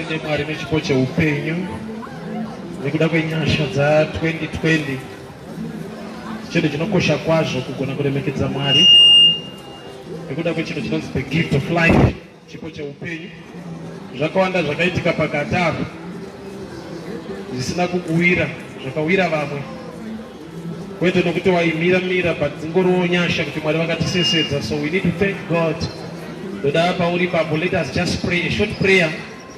Titende Mwari nechipo cheupenyu nekuda kwenyasha dza 2020. Chinhu chinokosha kwazvo kugona kuremekedza Mwari nekuda kwechinhu chinonzi the gift of life, chipo cheupenyu. Zvakawanda zvakaitika pakati apa zvisina kukuwira, zvakawira vamwe kwete nokuti waimira mira but dzingoriwo nyasha kuti Mwari vakatisesedza. So we need to thank God. Ndoda pauri ipapo, let us just pray a short prayer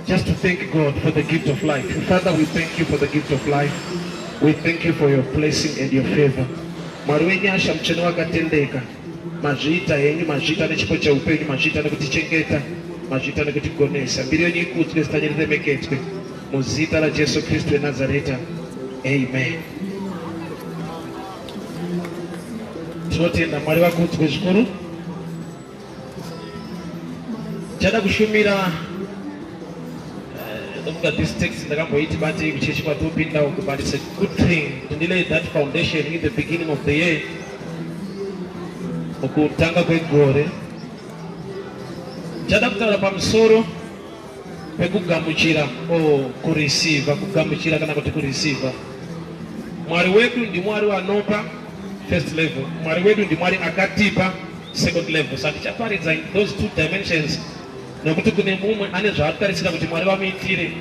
just to thank God for the gift of life. Father, we thank you for the gift of life. We thank you for your blessing and your favor. Mwari wenyasha, mutsvene wakatendeka, mazviita henyu, mazviita nechipo cheupenyu, mazviita nekutichengeta, mazviita nekutigonesa. Mbiri yenyu ikudzwe, zita renyu riremekedzwe, muzita raJesu Kristu weNazareta, amen. Tinotenda Mwari, vakudzwe zvikuru. Chada kushumira ndofunga this text ndakamboiti batei kuchechi kwatopinda uku, but it's a good thing kuti ndilay that foundation in the beginning of the year, mukutanga kwegore. Chada kutaura pamusoro pekugamuchira o kureceiva, kugamuchira kana kuti kureceiva. Mwari wedu ndiMwari wanopa, first level. Mwari wedu ndiMwari akatipa, second level. Saka tichaparidza in those two dimensions, nekuti kune mumwe ane zvaakutarisira kuti Mwari vamuitire,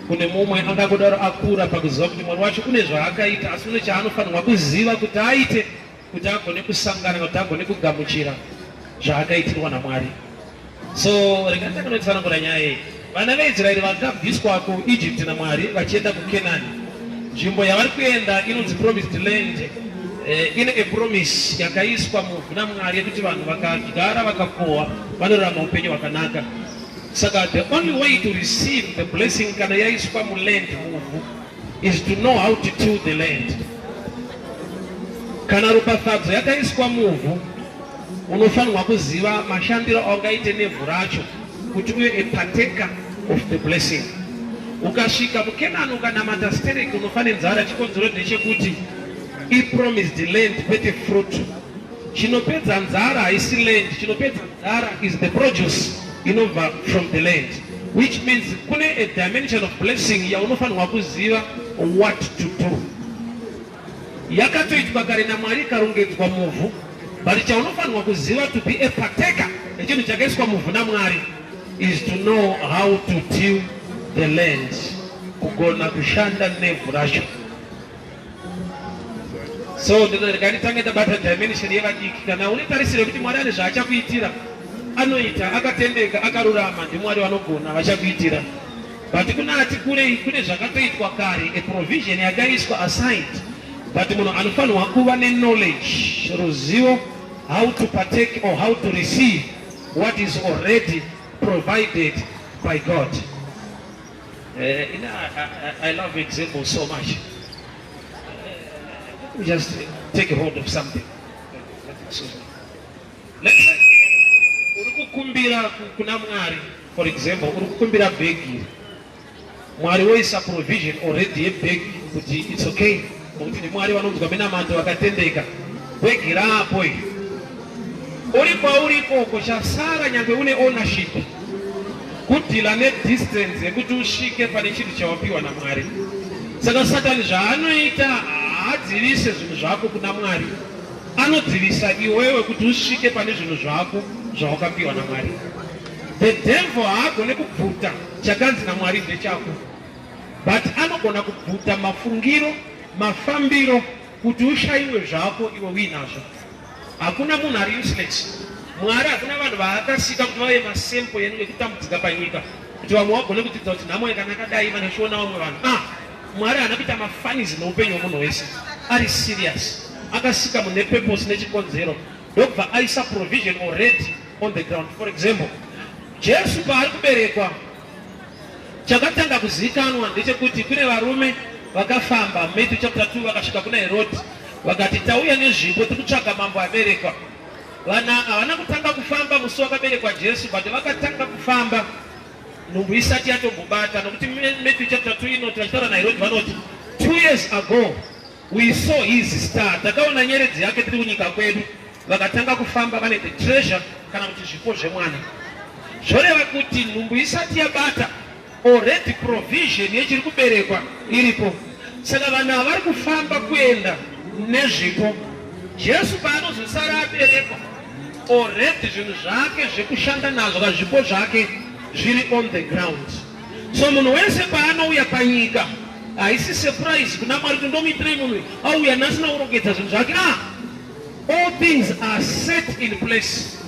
kune mumwe angangodaro akura pakuziva kuti Mwari wacho une zvaakaita, asi une chaanofanirwa kuziva kuti aite kuti agone kusangana, kuti agone kugamuchira zvaakaitirwa naMwari. So rega nditange nyaya iyi. Vana veIsraeri vakabviswa kuEgypt naMwari vachienda kuKenani. Nzvimbo yavari kuenda inonzi Promised Land. Ine a promise yakaiswa muvhu naMwari yekuti vanhu vakadyara vakakohwa vanorarama upenyu hwakanaka. Saka the only way to receive the blessing kana yaiswa muland, muvhu, is to know how to till the land. Kana ropafadzo yakaiswa muvhu, unofanirwa kuziva mashandiro aungaite nevhu racho kuti uve a partaker of the blessing. Ukasvika muKenani ukanamata stereki, unofa nenzara. Chikonzero ndechekuti ipromised land, kwete fruit. Chinopedza nzara haisi land, chinopedza nzara is the produce inobva from the land, which means kune a dimension of blessing yaunofanirwa kuziva what to do. Yakatoitwa kare naMwari, ikarongedzwa muvhu, but chaunofanirwa kuziva to be a partaker nechinhu chakaiswa muvhu naMwari is to know how to till the land, kugona kushanda nevhu racho. So ndinoregai nditange ndabata dimension yevadiki. Kana une tarisiro yekuti Mwari ane zvaachakuitira, anoita, akatendeka, akarurama, ndiMwari vanogona, vachakuitira. But kuna ati kurei, kune zvakatoitwa kare, a provision yakaiswa aside, but munhu anofanirwa kuva neknowledge, ruzivo, how to partake or how to receive what is already provided by God. I love examples so much. Let me just take hold of something. Let's say uri kukumbira kuna Mwari, for example, uri kukumbira bhegi. Mwari woisa provision already yebhegi kuti it's okay, nokuti ndiMwari vanonzwa minamato, vakatendeka. Bhegi rapo iri, uri kwauri ikoko, chasara, nyange une ownership, kudeala nedistance yekuti usvike pane chinhu chawapiwa naMwari. Saka Satani zvaanoita, haadzivise zvinhu zvako kuna Mwari, anodzivisa iwewe kuti usvike pane zvinhu zvako zvawakapiwa naMwari. The devil haagone kubvuta chakanzi naMwari ndechako, but anogona kubvuta mafungiro, mafambiro, kuti ushayiwe zvako iwe uinazvo. Hakuna munhu ari useless. Mwari hakuna vanhu vaakasika kuti vave masample ekutambudzika panyika, kuti vamwe vagone kudzidza kuti nhamo yakanaka dai vanochiona vamwe vanhu. Ah, Mwari haana kuita mafunnies neupenyu hwemunhu wese. Ari serious, akasika munhu nepurpose, nechikonzero, ndokubva aisa provision already on the ground. For example, Jesu paari kuberekwa, chakatanga kuzivikanwa ndechekuti kune varume vakafamba, Matthew chapter 2, vakasvika kuna Herodi vakati, "Tauya nezvipo, tiri kutsvaga mambo aberekwa." Vana havana kutanga kufamba musi wakaberekwa Jesu, but vakatanga kufamba nhumbu isati yatombobata, nokuti Matthew chapter 2 inoti, vachitaura naHerodi vanoti, "2 years ago we saw his star, takaona nyeredzi yake tiri kunyika kwedu." Vakatanga kufamba vane the treasure, kana kuti zvipo zvemwana. Zvoreva kuti nhumbu isati yabata. Already provision yechiri kuberekwa iripo. Saka vanhu ava vari kufamba kuenda nezvipo. Jesu paanozosara aberekwa, already zvinhu zvake zvekushanda nazvo kana zvipo zvake zviri on the ground. So munhu wese paanouya panyika haisi surprise kuna Mwari kuti ndomuitirei munhu uyu auya nhasi nakurongedza zvinhu zvake. Ah, all things are set in place.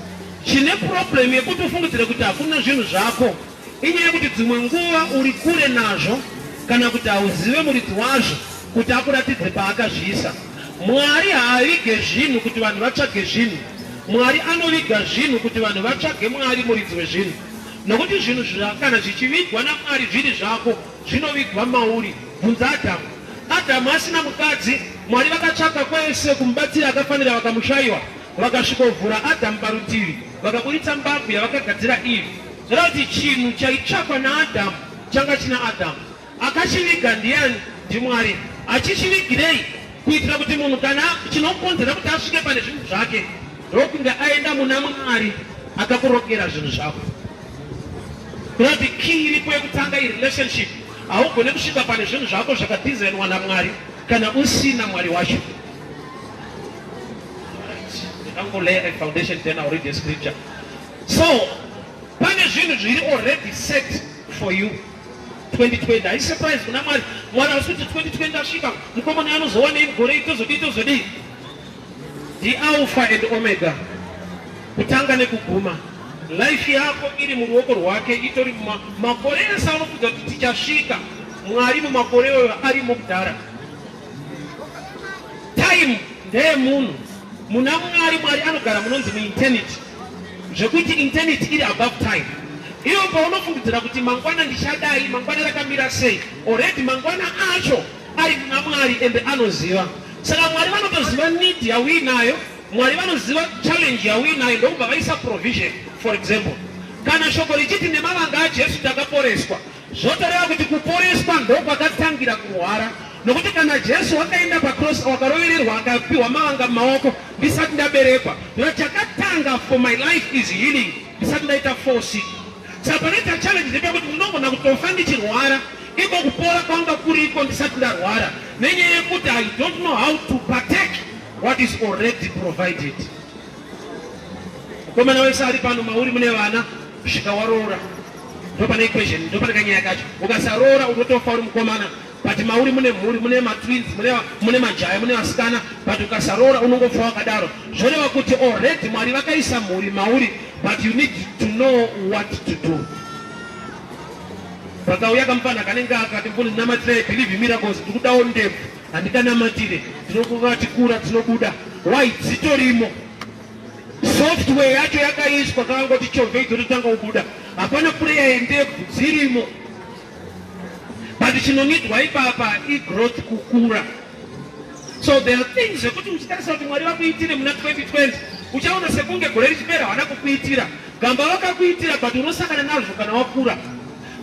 Chine problem yekuti ufungidzire kuti hakuna zvinhu zvako inyaya yekuti dzimwe nguva uri kure nazvo kana kuti hauzive muridzi wazvo kuti akuratidze paakazviisa. Mwari haavige zvinhu kuti vanhu vatsvage zvinhu. Mwari anoviga zvinhu kuti vanhu vatsvage Mwari muridzi wezvinhu. Nokuti zvinhu kana zvichivigwa naMwari zviri zvako, zvinovigwa mauri. Bvunza Adhamu. Adhamu asina mukadzi, Mwari vakatsvaka kwese kumubatsira akafanira vakamushaiwa. Vakasvikovhura Adhamu parutivi, vakaburitsa mbabvu yavakagadzira Eve. Zvoreva kuti chinhu chaitsvakwa naAdhamu changa china Adhamu. Akachiviga ndiani? NdiMwari. Achichivigirei? Kuitira kuti munhu kana chinokonzera kuti asvike pane zvinhu zvake ndokunge aenda muna Mwari akakurokera zvinhu zvako. Kureva kuti key iripo yekutanga irelationship. Haugone kusvika pane zvinhu zvako zvakadhizainwa naMwari kana usina Mwari wacho. Right. Lay a foundation, then I'll read the scripture. So, pane zvinhu zviri already set for you. 2020 haisi surprise kuna Mwari. Mwari hausi kuti 2020 asvika mukomana anozowanei mugore iri tozodii tozodii. The Alpha and Omega, kutanga nekuguma. Life yako iri muruoko rwake, itori makore ese anofudza kuti tichasvika. Mwari mumakore iyoyo arimo kudhara. Time ndeyemunhu. Muna Mwari, Mwari anogara munonzi mueternity, zvekuti eternity iri above time. Iyo paunofungidzira kuti mangwana ndichadai, mangwana rakamira sei, already mangwana acho ari muna Mwari ende anoziva. Saka Mwari vanotoziva need yauinayo, Mwari vanoziva challenge yauinayo, ndokubva vaisa provision. For example, kana shoko richiti nemavanga aJesu takaporeswa, zvotoreva kuti kuporeswa ndokwakatangira kurwara. Nokuti kana Jesu wakaenda pacross wakarovererwa akapiwa mavanga mumaoko ndisati ndaberekwa, ndino chakatanga for my life is healing ndisati ndaita fall sick. Saka panoita challenge ndepekuti ndinogona kutofa ndichirwara, iko kupora kwanga kuriko ndisati ndarwara, nenyaya yekuti I don't know how to partake what is already provided. Mukomana wese ari pano, mauri mune vana, svika waroora, ndopane equation, ndopane kanyaya kacho. Ukasaroora unotofa uri mukomana, but mauri mune mhuri, mune matwins, mune majaya, mune vasikana, but ukasaroora unongofa wakadaro. Zvoreva kuti already Mwari vakaisa mhuri mauri, but you need to know what to do. Pakauya kamufana kanenge akati mfundisi namatirai, believe in miracles, ndikudawo ndebvu, handikanamatire, ndinokuva tikura dzinobuda. Why? Dzitorimo. Software yacho yakaiswa, kangoti chovhei dzototanga kubuda. Hapana prayer yendebvu, dzirimo. But chinonidwa ipapa igrowth, kukura. So there are things zvekuti uchitarisa kuti Mwari vakuitire muna 2020, uchaona sekunge gore richipera havana kukuitira. Gamba vakakuitira, but unosangana nazvo kana wakura.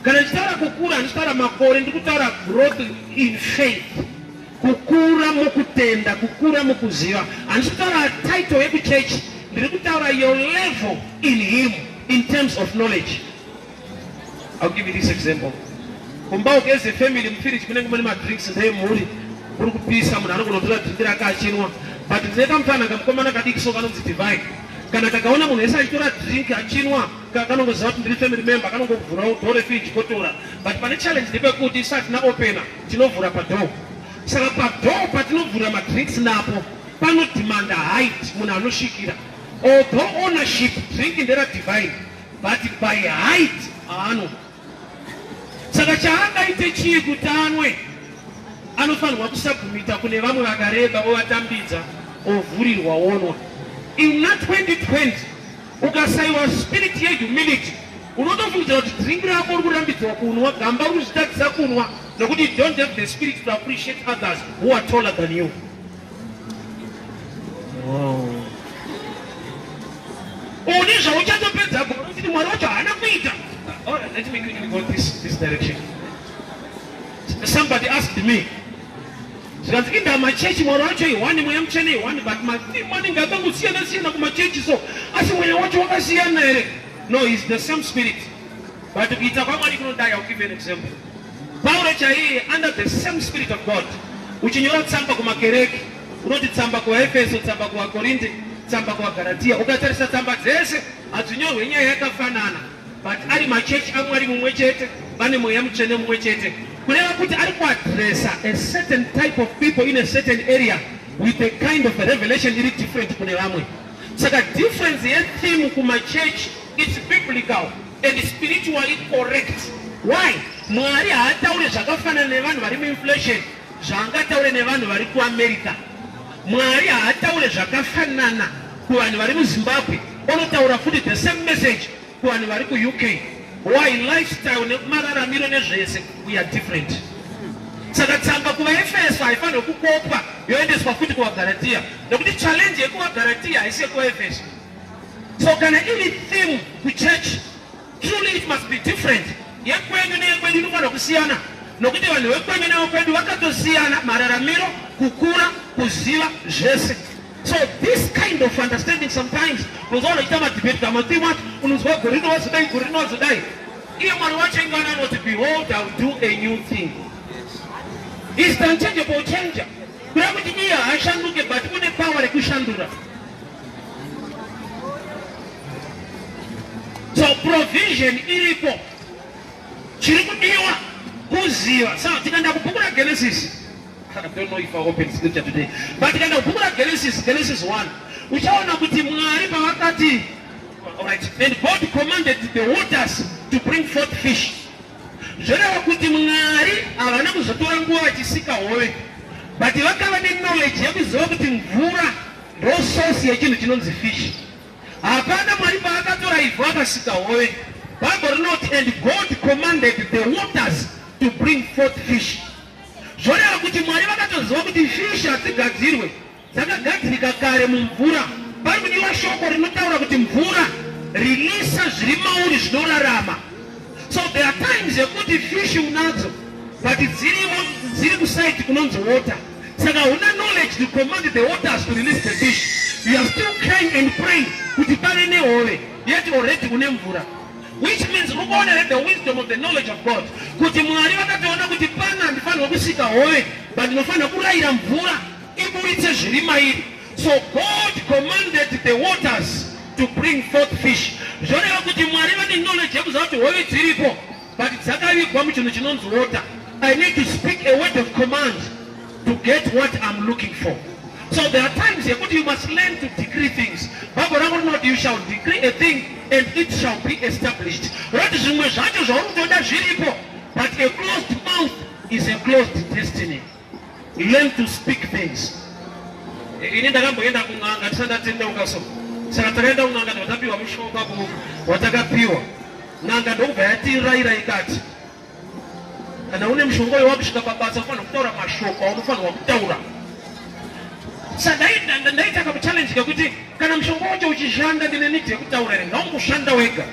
Kana ndichitaura kukura, handichitaura makore, ndiri kutaura growth in faith, kukura mukutenda, kukura mukuziva. Handisi kutaura title yekuchechi, ndiri kutaura your level in him in terms of knowledge. I'll give you this example. Kumba uko as a family, mufiriji munenge mune madrinks ndeyemhuri, kuri kupisa, munhu anogona kutora drink rake achinwa. But ndine kamufana kamukomana kadiki so kanonzi Divine. Kana kakaona munhu wese achitora drink achinwa, kanongoziva kuti ndiri family member, kanongovhurawo door refiriji kotora. But pane challenge ndepekuti isu hatina opener, tinovhura padoor. Saka padoor patinovhura madrinks napo panodemanda height, munhu anosvikira. Although ownership drink ndera Divine, but by height haanwa. Saka chaangaite chii kuti anwe? Anofanirwa kusabhumita kune vamwe vakareba, ovatambidza, ovhurirwa onwa. Ina 2020 ukasaiwa spirit yehumility, unotofungidzira kuti drink rako uri kurambidzwa kunwa, gamba uri kuzvitadzisa kunwa nokuti you don't have the spirit to appreciate others who are taller than you. Wow. Une zvauchatopedza gore uchiti Mwari wacho haana kuita. Oh, let me quickly go this direction. Somebody asked me, zvikanzi inda machechi Mwari wacho ihwani, Mweya Mutsvene ihwani, but matheme anenge akangosiyana siyana kumachechi, so asi mweya wacho wakasiyana here? No, is the same spirit. But kuita kwaMwari kunodai. I'll give you an example. Pauro chaiye, under the same Spirit of God, uchinyora tsamba kumakereke, unoti tsamba kuvaEfeso, tsamba kuvaKorinde, tsamba kuvaGaratiya, ukatarisa tsamba dzese hadzinyorwe nyaya yakafanana, but ari machechi aMwari mumwe chete, vane Mweya Mutsvene mumwe chete. Kureva kuti ari kuaddressa a certain type of people in a certain area with a kind of a revelation iri different kune vamwe. Saka difference yetheme kumachechi, it's biblical and spiritually correct. Why? Mwari haataure zvakafanana nevanhu vari muinflation zvaangataure nevanhu vari kuAmerica. Mwari haataure zvakafanana kuvanhu vari muZimbabwe onotaura futi the same message kuvanhu vari kuUK. Why? Lifestyle nemararamiro nezvese, we are different. Saka tsamba kuvaEfeso haifanirwi kukopwa yoendeswa futi kuvaGaratiya, nekuti challenge yekuvaGaratiya haisi yekuvaEfeso. So kana iri theme kuchurch, truly it must be different. Yekwenyu neyekwedu inofanira kusiyana, nokuti vanhu vekwenyu nevekwedu vakatosiyana mararamiro, kukura, kuziva, zvese. So this kind of understanding, sometimes unozoona uchiita madebate kamatheme acho, unonzwa gore rino wazodai, gore rino wazodai. Iye Mwari wacho ingana anoti, "Behold, I will do a new thing." Is the unchangeable changer. Kureva kuti iye haashanduke, but une power rekushandura. So provision iripo, chiri kudiwa kuziva. So tikaenda kubhuku raGenesis, I don't know if I open scripture today, but tikaenda kubhuku raGenesis, Genesis 1, uchaona kuti Mwari pavakati, alright, "And God commanded the waters to bring forth fish," zvoreva kuti Mwari havana kuzotora nguva vachisika hove, but vakava neknowledge yekuziva kuti mvura ndo source yechinhu chinonzi fish. Hapana Mwari paakatora ivhu akasika hove. Bible rinoti, "And God commanded the waters to bring forth fish." Zvoreva kuti Mwari vakatoziva kuti fish hadzigadzirwe, dzakagadzirika kare mumvura. Pari kudiwa shoko rinotaura kuti mvura, releasa zviri mauri zvinorarama. So there are times yekuti fish unadzo, but dzirimo, dziri kuside kunonzi water. Saka huna knowledge to command the waters to release the fish. You are still crying and praying kuti pave nehove, yet already une mvura, which means ukuona the wisdom of the knowledge of God, kuti Mwari vakatoona kuti pana handifanirwa kusika hove, but ndinofanira kurayira mvura iburitse zviri mairi. So God commanded the waters to bring forth fish. Zvoreva kuti Mwari vane knowledge yekuziva kuti hove dziripo, but dzakavigwa muchinhu chinonzi water. I need to speak a word of command to get what I'm looking for. So there are times yekuti you must learn to decree things. Bible rangu rinoti, "You shall decree a thing and it shall be established." Roti zvimwe zvacho zvauri kutoda zviripo, but a closed mouth is a closed destiny. Learn to speak things. Ini ndakamboenda kun'anga tisati ndatendeuka. So saka takaenda kun'anga, ndokatapiwa mushonga watakapiwa. N'anga ndokubva yatirayira ikati, kana une mushonga uyo, wakusvika pabasa ufanira kutaura mashoko aunofanirwa kutaura. Saka ndaita kamuchallenge kekuti kana mushonga wacho uchishanda, ndine need yekutaura here? Ngaungoshanda wega.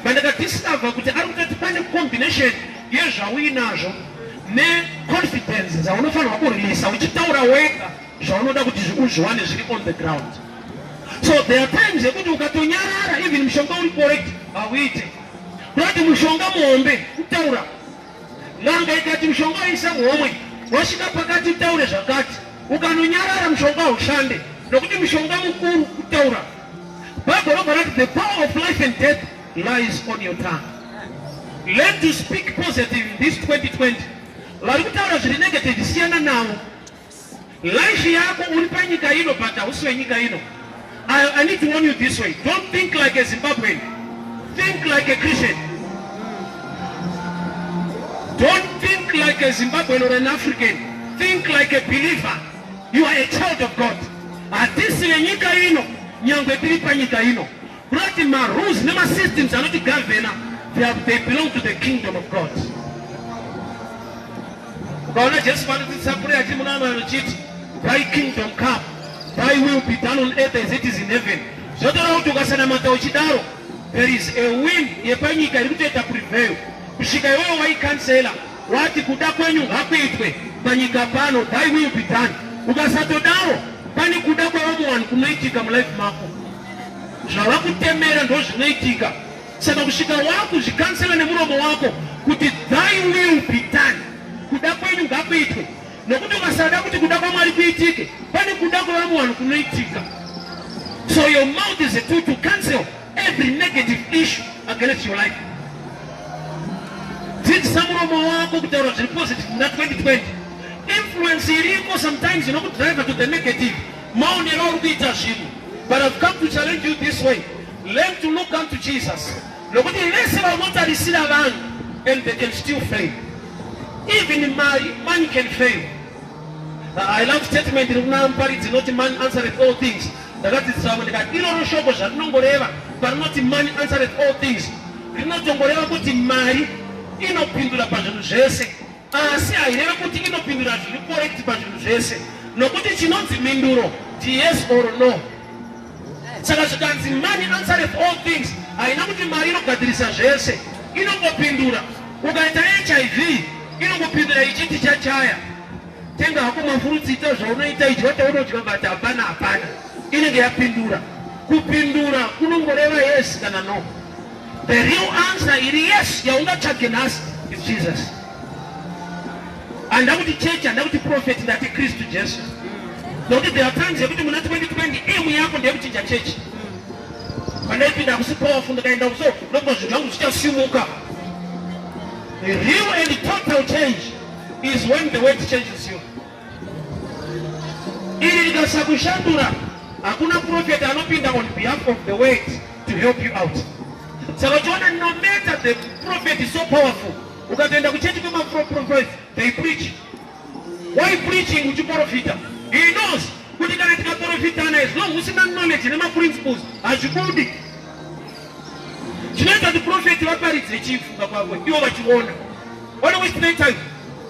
But ndakadiscover kuti ari kutoti pane combination yezvauinazvo neconfidence dzaunofanirwa kureleasa uchitaura wega zvaunoda kuti uzviwane zviri on the ground. So there are times yekuti ukatonyarara, even mushonga uri correct, hauite. Kurati mushonga muhombe kutaura. N'anga ikati mushonga waisa muhomwe, wasvika pakati utaure zvakati, ukanonyarara mushonga haushande, nokuti mushonga mukuru kutaura. Bible robva rati, "The power of life and death lies on your tongue." Learn to speak positive in this 2020. Vari kutaura zviri negative, siyana navo. Life yako, uri panyika ino, but hausi wenyika ino. I need to warn you this way: don't think like a Zimbabwean, think like a Christian. Don't think like a Zimbabwean or an African, think like a believer. You are a child of God. Hatisi venyika ino, nyangwe tiri panyika ino. Kurati marules nemasystems anotigovhena, they belong to the kingdom of God. Ukaona Jesu panodzidzisa prayer achiri anochiti, "Thy kingdom come, thy will be done on earth as it is in heaven," zvotaura kuti ukasanamata uchidaro, there is a will yepanyika iri kutoita prevail kusvika iwewe waicancela, wati kuda kwenyu ngakuitwe panyika pano, thy will be done. Ukasatodaro, pane kuda kwevamwe vanhu kunoitika mulife mako. Zvavakutemera ndo zvinoitika. Saka kusvika wakuzvikansela nemuromo wako kuti thy will be done, kuda kwenyu ngakuitwe. Nokuti ukasada kuti kuda kwaMwari kuitike, pane kuda kwevamwe vanhu kunoitika. So your mouth is a tool to cancel every negative issue against your life. Dzidzisa muromo wako kutaura zviri positive muna 2020. Influence iriko sometimes inokudriver to the negative, maonero auri kuita zvinhu. But I've come to challenge you this way: learn to look unto Jesus, nokuti vese vaunotarisira vanhu and they can still fail. Even mari, money can fail. I love statement iri kuna Muparidzi inoti, "Money answereth all things." Ndakadzidzisa vamwe ndikati iroro shoko zvarinongoreva parinoti "money answereth all things", rinotongoreva kuti mari inopindura pazvinhu zvese, asi haireve kuti inopindura zviri correct pazvinhu zvese, nokuti chinonzi mhinduro ndi yes or no. Saka zvikanzi "money answereth all things", haina kuti mari inogadzirisa zvese. Inongopindura. Ukaita HIV, inongopindura ichiti chachaya, tenga hako mafurutsi, ita zvaunoita, idya chaunodya, but hapana, hapana inenge yapindura. Kupindura kunongoreva yes kana no. The real answer iri yes yaungatsvage nhasi is Jesus. Handa kuti chechi, handa kuti prophet, ndati Kristu Jesu, nokuti there are times yekuti muna 2020 aim yako ndeyekuchinja chechi. Pandaipinda kusi powerful, ndikaenda kuso nobva zvinhu zvangu zvichasimuka. The real and total change is when the word changes you. Iri rikasakushandura, hakuna prophet anopinda on behalf of the word to help you out. Saka uchiona, no matter the prophet is so powerful, ukatoenda kuchechi kwemaprophets, they preach. Why preaching uchiprofita? He knows kuti kana tikaprofitana, as long usina knowledge nemaprinciples, hazvibudi. Chinoita kuti prophet vaparidzire chifunga kwakwe ivo vachiona one waste time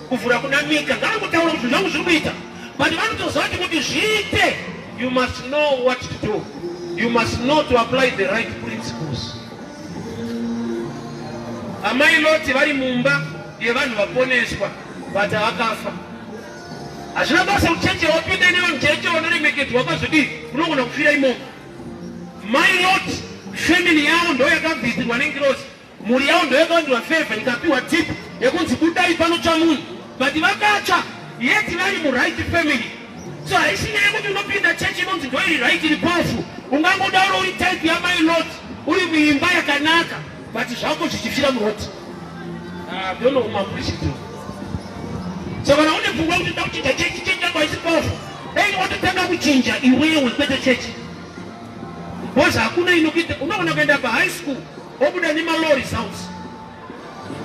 kuvhura kuna Mika, ngaangotaura kuti zvangu zviri kuita, but vanotoziva kuti zviite, you must know what to do, you must know to apply the right principles. Amai Loti vari mumba yevanhu vaponeswa, but vakafa. Hazvina basa kucheche wapinda nevanhu, cheche vanoremekedzwa kwazvodii, unogona kufira imomo. Mai Lot, family yavo ndo yakabvisirwa nengirozi, mhuri yavo ndo yakawandirwa favour, ikapiwa tip yekunzi budai panotsva munhu, but vakatsva yeti vari muright family. So haisi nyaya yekuti unopinda chechi inonzi ndo iri right, iri powerful. Ungangodauro uri type yamai Lot, uri muimba yakanaka, but zvako zvichifira muroti. Don't know whom I'm preaching to. So kana une pfungwa kuti nda kuchinja chechi, chechi yako haisi powerful, dai watotanga kuchinja iwewe, kwete chechi, because hakuna inokuita. Unogona kuenda pahigh school wobuda nemalow results,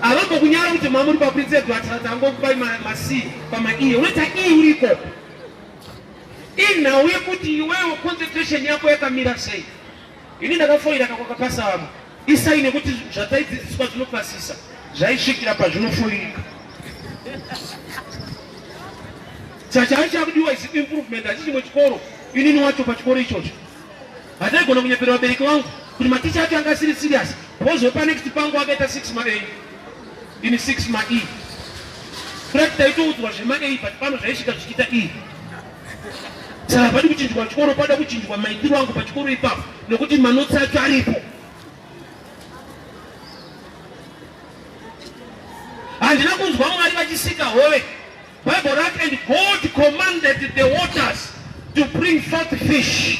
havambokunyara kuti mamuri paPrince Edward, tangokupai maC pamaE, unoita E uriko. Inhau yekuti iwewe concentration yako yakamira sei. Ini ndakafoira kakwakapasa vamwe, isai nekuti zvataidzidziswa zvinopasisa zvaisvikira pazvinofoirika. Chachai chakudiwa is improvement. Hachi chimwe chikoro, inini wacho pachikoro ichocho hataigona kunyepera vabereki vangu kuti maticha acho anga asiri serious, because wepanext pangu akaita 6 ma A, ini 6 ma E. Kurati taitoudzwa zvema A, but pano zvaisvika zvichiita E. Saka padi kuchinjwa chikoro, pada kuchinjwa maitiro angu pachikoro ipapo, nokuti manotsi acho aripo. Handina kunzwa Mwari vachisika hove. Bible rati, "And God commanded the waters to bring forth fish."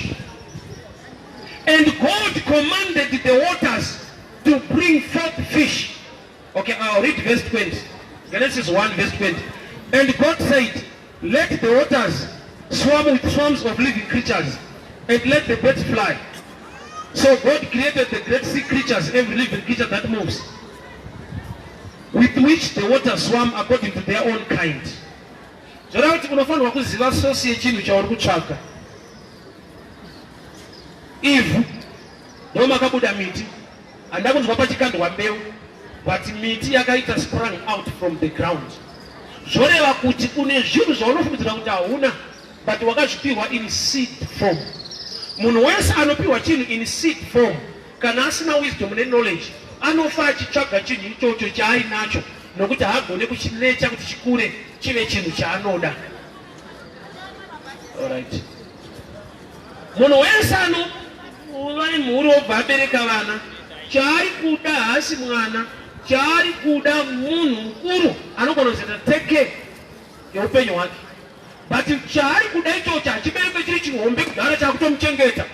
And God commanded the waters to bring forth fish. Okay, I'll read verse 20. Genesis 1 verse 20. "And God said, 'Let the waters swarm with swarms of living creatures, and let the birds fly.' So God created the great sea creatures, every living creature that moves, with which the waters swarm according to their own kind." Zvoreva kuti unofanirwa kuziva source yechinhu chauri kutsvaga. Ivhu ndo makabuda miti. Handina kunzwa pachikandwa mbeu, but miti yakaita sprang out from the ground. Zvoreva kuti une zvinhu zvaunofungidzira kuti hauna, but wakazvipiwa in seed form. Munhu wese anopiwa chinhu in seed form, kana asina wisdom neknowledge, anofa achitsvaga chinhu ichocho chaainacho, nokuti haagone kuchinecha kuti chikure chive chinhu chaanoda. Alright, munhu wese anova nemhuri, wobva abereka vana, Chaari kuda haasi mwana, chaari kuda munhu mukuru anogona kuzoita take care yeupenyu hwake. But chaari kuda ichocho hachiberekwe chiri chihombe kudhara chakutomuchengeta.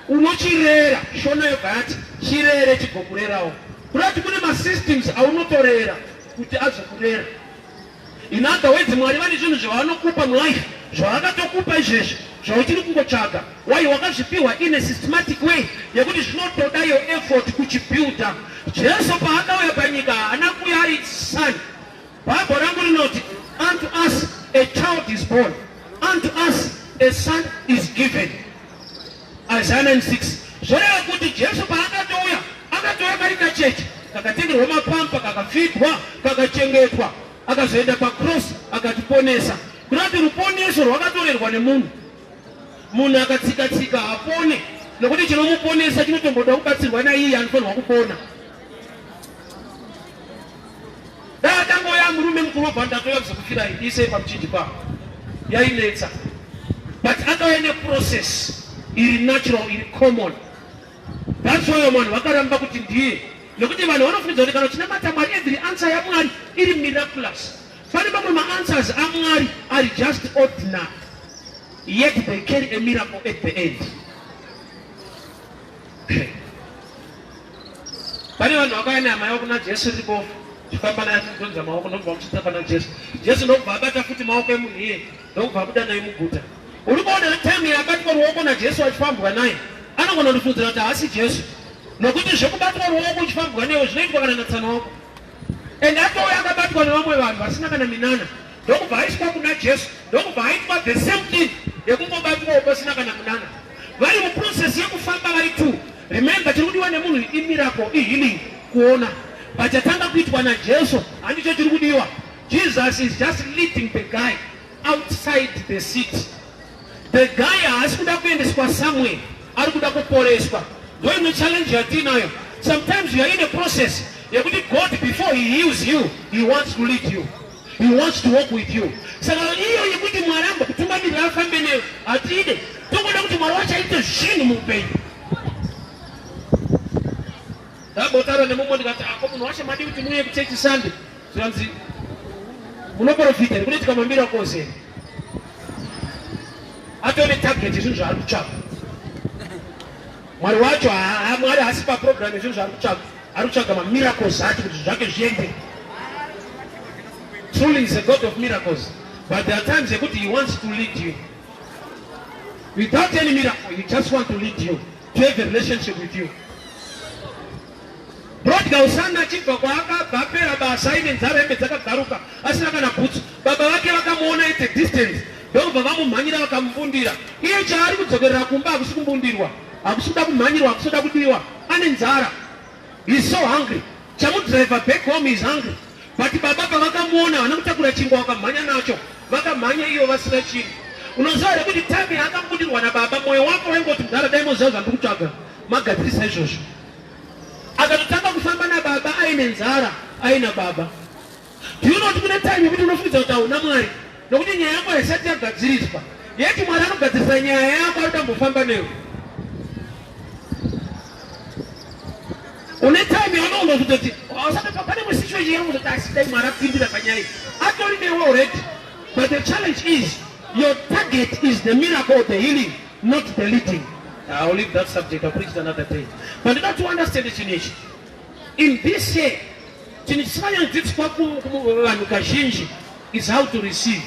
Unochirera, Shona yobva yati chirere chigokurerawo. Kureva kuti kune masystems aunotorera kuti azokurera. In other words, Mwari vane zvinhu zvavanokupa mulife zvavakatokupa izvezvi zvauchiri kungotsvaga. Why wakazvipiwa in a systematic way yekuti zvinotoda your effort kuchibuilda. Jesu paakauya panyika haana kuuya ari son. Bible rangu rinoti unto us a child is born, unto us a son is given. Isaiah 96 zvoreva kuti Jesu paakatouya akatouya kari kacheche kakatengerwa mapampa kakafidwa kakachengetwa akazoenda pacross akatiponesa. Kureva kuti ruponeso rwakatorerwa nemunhu. Munhu akatsika tsika hapone nokuti chinomuponesa chinotomboda kubatsirwa naiye anofanirwa kupona. Dai atangouya murume mukuru obva ndatouya kuzokufirai isei pamuchinjikwa yainetsa but akauya neprocess iri natural iri common. That's why vanhu vakaramba kuti ndiye nekuti vanhu vanofunidza kuti kana uchinamata Mwari every answer yaMwari iri miraculous. Pane mamwe maanswers aMwari ari just ordinary yet they carry a miracle at the end. Pane vanhu vakauya nehama yavo kuna Jesu iri bofu chifamba naye achidhonza maoko ndokubva muchitsa pana Jesu. Jesu ndokubva abata futi maoko emunhu iye ndokubva abuda naye muguta. Uri kuona time yabatwa ruoko naJesu achifambwa naye anogona kundifungidzira kuti haasi Jesu nokuti zvekubatwa ruoko uchifambwa newe zvinoitwa kana natsano wako. And atouya akabatwa nevamwe vanhu vasina kana minana ndokubva aiswa kuna Jesu ndokubva aitwa the same thing yekungobatwawo pasina kana munana. Vari muprocess yekufamba vari two. Remember chiri kudiwa nemunhu imiracle, ihealing, kuona. But chatanga kuitwa naJesu handicho chiri kudiwa. Jesus is just leading the guy outside the city. The guy haasi kuda kuendeswa somewhere, ari kuda kuporeswa. Ndoimwe challenge yatinayo. Sometimes you are in a process yekuti God before he heals you, he wants to lead you. He wants to walk with you. Saka iyo yekuti Mwari ambokutungamirira afambe newe hatiide. Tongoda kuti Mwari wacho aite zvinhu muupenyu. Ndambotaura nemumwe ndikati ako munhu wacho madii kuti muuye kuchechi Sunday. Zvikanzi munoprofita here kunoitika mamiracles here? Atone target zvinhu zvaari kutsvaga. Mwari wacho Mwari haasi paprogram yezvinhu zvaari kutsvaga. Ari kutsvaga mamiracles acho kuti zvake zviende. Truly is a God of miracles. But there are times yekuti he wants to lead you. Without any miracle, he just want to lead you, to have a relationship with you. Prodigal son achibva kwaakabva apera basa aine nzara hembe dzakabvaruka asina kana bhutsu. Baba vake vakamuona at a distance ndokubva vamumhanyira vakamubundira. Iye chaari kudzokerera kumba hakusi kumbundirwa, hakusi kuda kumhanyirwa, hakusi kuda kudiwa. Ane nzara. He is so hungry. Chamudriver back home is hungry. But baba pavakamuona havana kutakura chingwa vakamhanya nacho. Vakamhanya iyo vasina chinhu. Unoziva here kuti time yaakambudirwa nababa moyo wako waingoti mudhara dai moziva zvandiri kutsvaga magadzirisa izvozvo. Akatotanga kufamba nababa aine nzara aina baba. Do you know kuti kune time yekuti unofungidza kuti hauna Mwari nokuti nyaya yako haisati yagadziriswa. Yeti Mwari anogadzirisa nyaya yako arikuda kumbofamba newe. Une time yaunoona kutoti usati pane imwe situation yaunozoti asi dai Mwari apindira panyaya iyi. Atori newe already. But the challenge is your target is the miracle of the healing, not the leading. I'll leave that subject, I'll preach it another day. But you to understand chinhu ichi. In this year, chinhu chisinganyanyodzidziswa kuvanhu kazhinji is how to receive.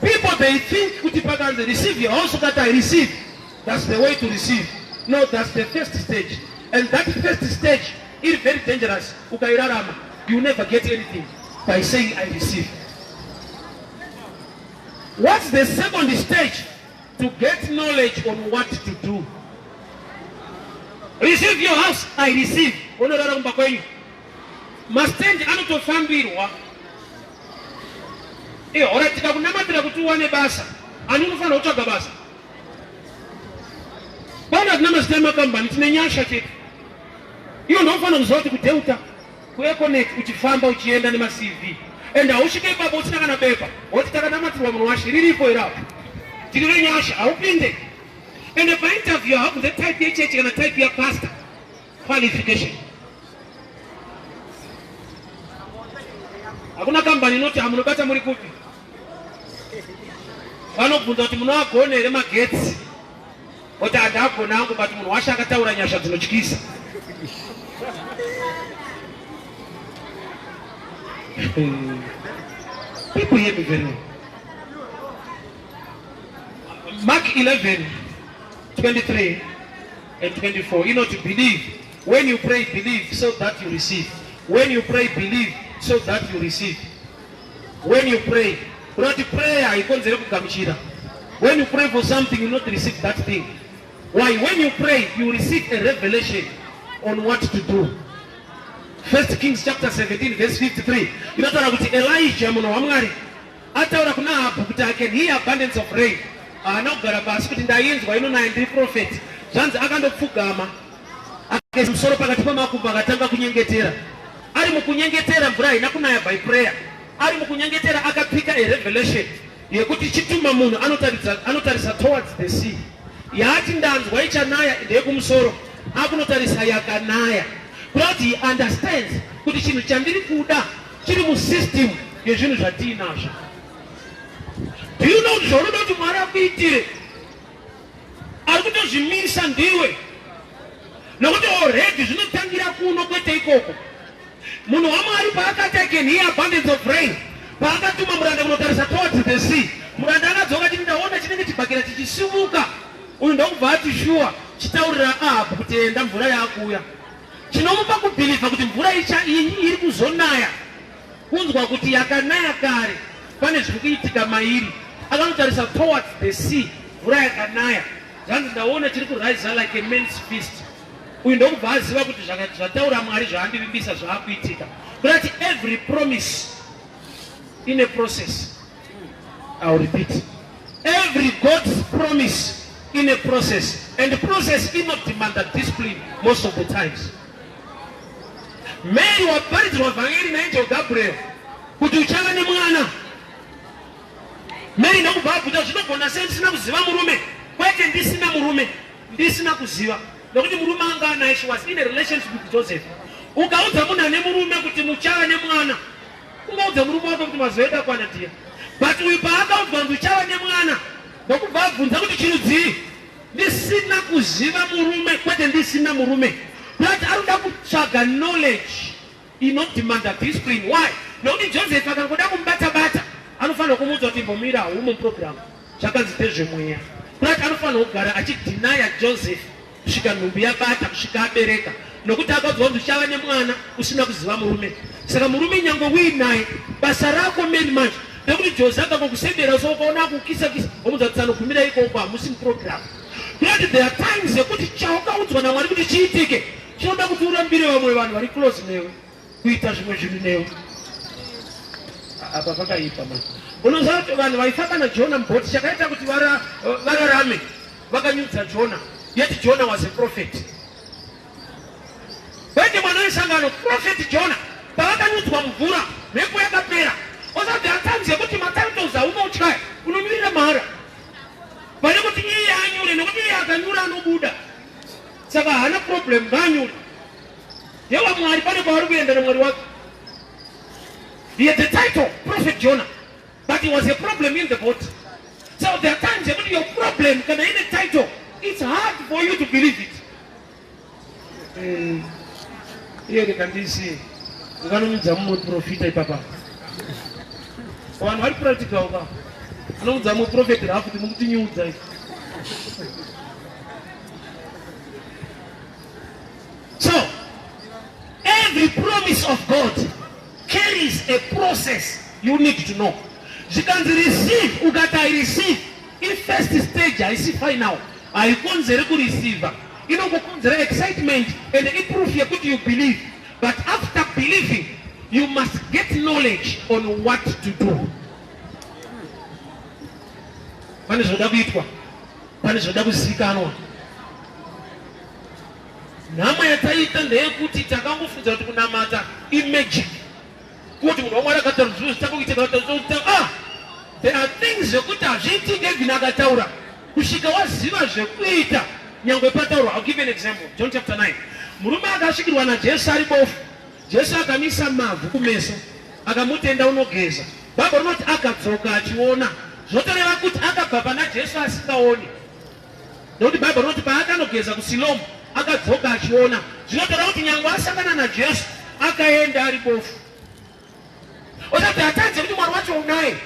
People they think kuti pakanzi receive your house ukati I receive, that's the way to receive. No, that's the first stage. And that first stage is very dangerous. Ukairarama, you never get anything by saying I receive. What's the second stage? To get knowledge on what to do. Receive your house, I receive. Unorara kumba kwenyu. Mastendi anotofambirwa. Hora tikakunamatira kuti uwane basa, ani unofanira kutsvaga basa. Bana hatina mazita emakambani, tine nyasha chete. Iyo ndofanira kuziva kuti kuDelta, kuEconet uchifamba uchienda nemaCV. And hausvike ipapo usina kana bepa. Woti takanamatirwa munhu washe, riripo here apo? Tiri venyasha, haupinde. And painterview haubvunze type yechechi kana type yapastor. Qualification. Hakuna kambani inoti hamunobata muri kupi. Vanobvunza kuti munoagona here magetsi, oti handagona angu, but munhu washe akataura nyasha dzinotyisa. People, hear me very well. Mark 11 23 and 24 inoti, "Believe when you pray, believe so that you receive. When you pray, believe so that you receive." When you pray, kunoti prayer haikonzere kugamuchira. When you pray for something, you not receive that thing. Why? When you pray, you receive a revelation on what to do. First Kings chapter 17 verse 53 inotaura kuti Elijah, munhu waMwari, ataura kuna Ahabhu kuti, "I can hear abundance of rain." Haana kugara pasi kuti, "Ndainzwa inonaya, ndiri prophet." Zvanzi akandopfugama, akaisa musoro pakati pamakumbo, akatanga kunyengetera. Ari mukunyengetera, mvura haina kunaya by prayer. Ari mukunyengetera, akapika a revelation yekuti chituma munhu anotarisa towards the sea. Yaati, "Ndanzwa ichanaya ndeyekumusoro." Akunotarisa, yakanaya. Kuda kuti he understands kuti chinhu chandiri kuda chiri musystem yezvinhu zvatiinazvo. Do you know kuti zvaunoda kuti Mwari akuitire, ari kutozvimisa ndiwe, nokuti already zvinotangira kuno, kwete ikoko? Munhu waMwari paakati, "I can hear abundance of rain," paakatuma muranda kunotarisa towards the sea, muranda akadzoka achiti, "Ndaona chinenge chibhakera chichisimuka." Uyu ndokubva ati, "Shuwa, chitaurira Ahabhu kuti enda, mvura yaakuuya." Chinomupa kubhilivha kuti mvura iri kuzonaya, kunzwa kuti yakanaya kare, pane zviri kuitika mairi. Akanotarisa towards the sea, mvura yakanaya. Zvanzi, "Ndaona chiri kurise like a man's fist." Uyu ndokubva aziva kuti zvataura Mwari, zvaandivimbisa, zvaakuitika. Kurati every promise in a process. I will repeat: every God's promise in a process, and the process inodemanda discipline most of the times. Mary waparidzirwa vhangeri naangel Gabriel kuti uchava nemwana. Mary ndokubva abvunza, "Zvinogona sei ndisina kuziva murume?" Kwete ndisina murume, ndisina kuziva, nokuti murume anga anaye. She was in a relationship with Joseph. Ukaudza munhu ane murume kuti muchava nemwana, ungaudza murume wako kuti mazuva edu akwana tiya. But uyu paakaudzwa kuti uchava nemwana, ndokubva abvunza kuti, "Chirudzii, ndisina kuziva murume?" Kwete ndisina murume, but ari kuda kutsvaga knowledge inodemanda discipline. Why? Nokuti Joseph akangoda kumubata-bata, anofanira kumuudza kuti, "Imbomira, haumo muprogram, zvakanzi ndezvemweya." But anofanira kugara achidhinaya Joseph kusvika nhumbu yabata, kusvika abereka, nokuti akaudzwa kuti uchava nemwana usina kuziva murume. Saka murume nyange uinaye, basa rako meni manje nekuti Jose akangokusendera, so ukaona akukisa-kisa, omudza kuti, "Tsanogumira ikoko, hamusi muprogram." Kunoti there are times yekuti chaukaudzwa naMwari kuti chiitike chinoda kuti urambire vamwe vanhu vari close newe kuita zvimwe zvinhu newe. Apa pakaipa mani. Unoziva kuti vanhu vaifamba naJona mubhoti, chakaita kuti vararame, vakanyudza Jona. Yet Jona was a prophet, kwete mwana wesangano. Prophet Jona pavakanyudzwa mvura, mhepo yakapera. Osa there are times yekuti matitles aunotya, unonyurira mahara pane kuti iye anyure, nekuti iye akanyura anobuda, saka haana problem, ngaanyure. Yewa Mwari, pane kwaari kuenda naMwari wake. He had the title Prophet Jonah, but he was a problem in the boat. So there are times yekuti your problem kana ine title, it's hard for you to believe it. Iye rikandisi unganonyudza mumwe profita ipapa, vanhu vari practical ka. Anoudza mumwe prophet rafu kuti, "Mukutinyudza izvi." So every promise of God carries a process you need to know. Zvikanzi receive, ukati, "I receive," ifirst stage, haisi final. Haikonzeri kureceiva, inongokonzera excitement and iproof yekuti you believe. But after believing, you must get knowledge on what to do. Pane zvoda kuitwa, pane zvoda kuzivikanwa. Nhamo yataita ndeyekuti takangofunza kuti kunamata imagic, kuti munhu waMwari akataura zvinhu zvitangokuitika. Ah, there are things zvekuti hazviitike even akataura, kusvika waziva zvekuita. Nyangwe pataurwa. I'll give you an example. John chapter 9, Murume akasvikirwa naJesu ari bofu. Jesu akamisa mavhu kumeso akamuti enda unogeza. Bhaibheri rinoti akadzoka achiona. Zvotoreva kuti akabva pana Jesu asingaoni. Nekuti Bhaibheri rinoti paakanogeza kuSilomu akadzoka achiona. Zvinotoreva kuti nyangwe asangana naJesu akaenda ari bofu. Osati hatadze kuti Mwari wacho unaye.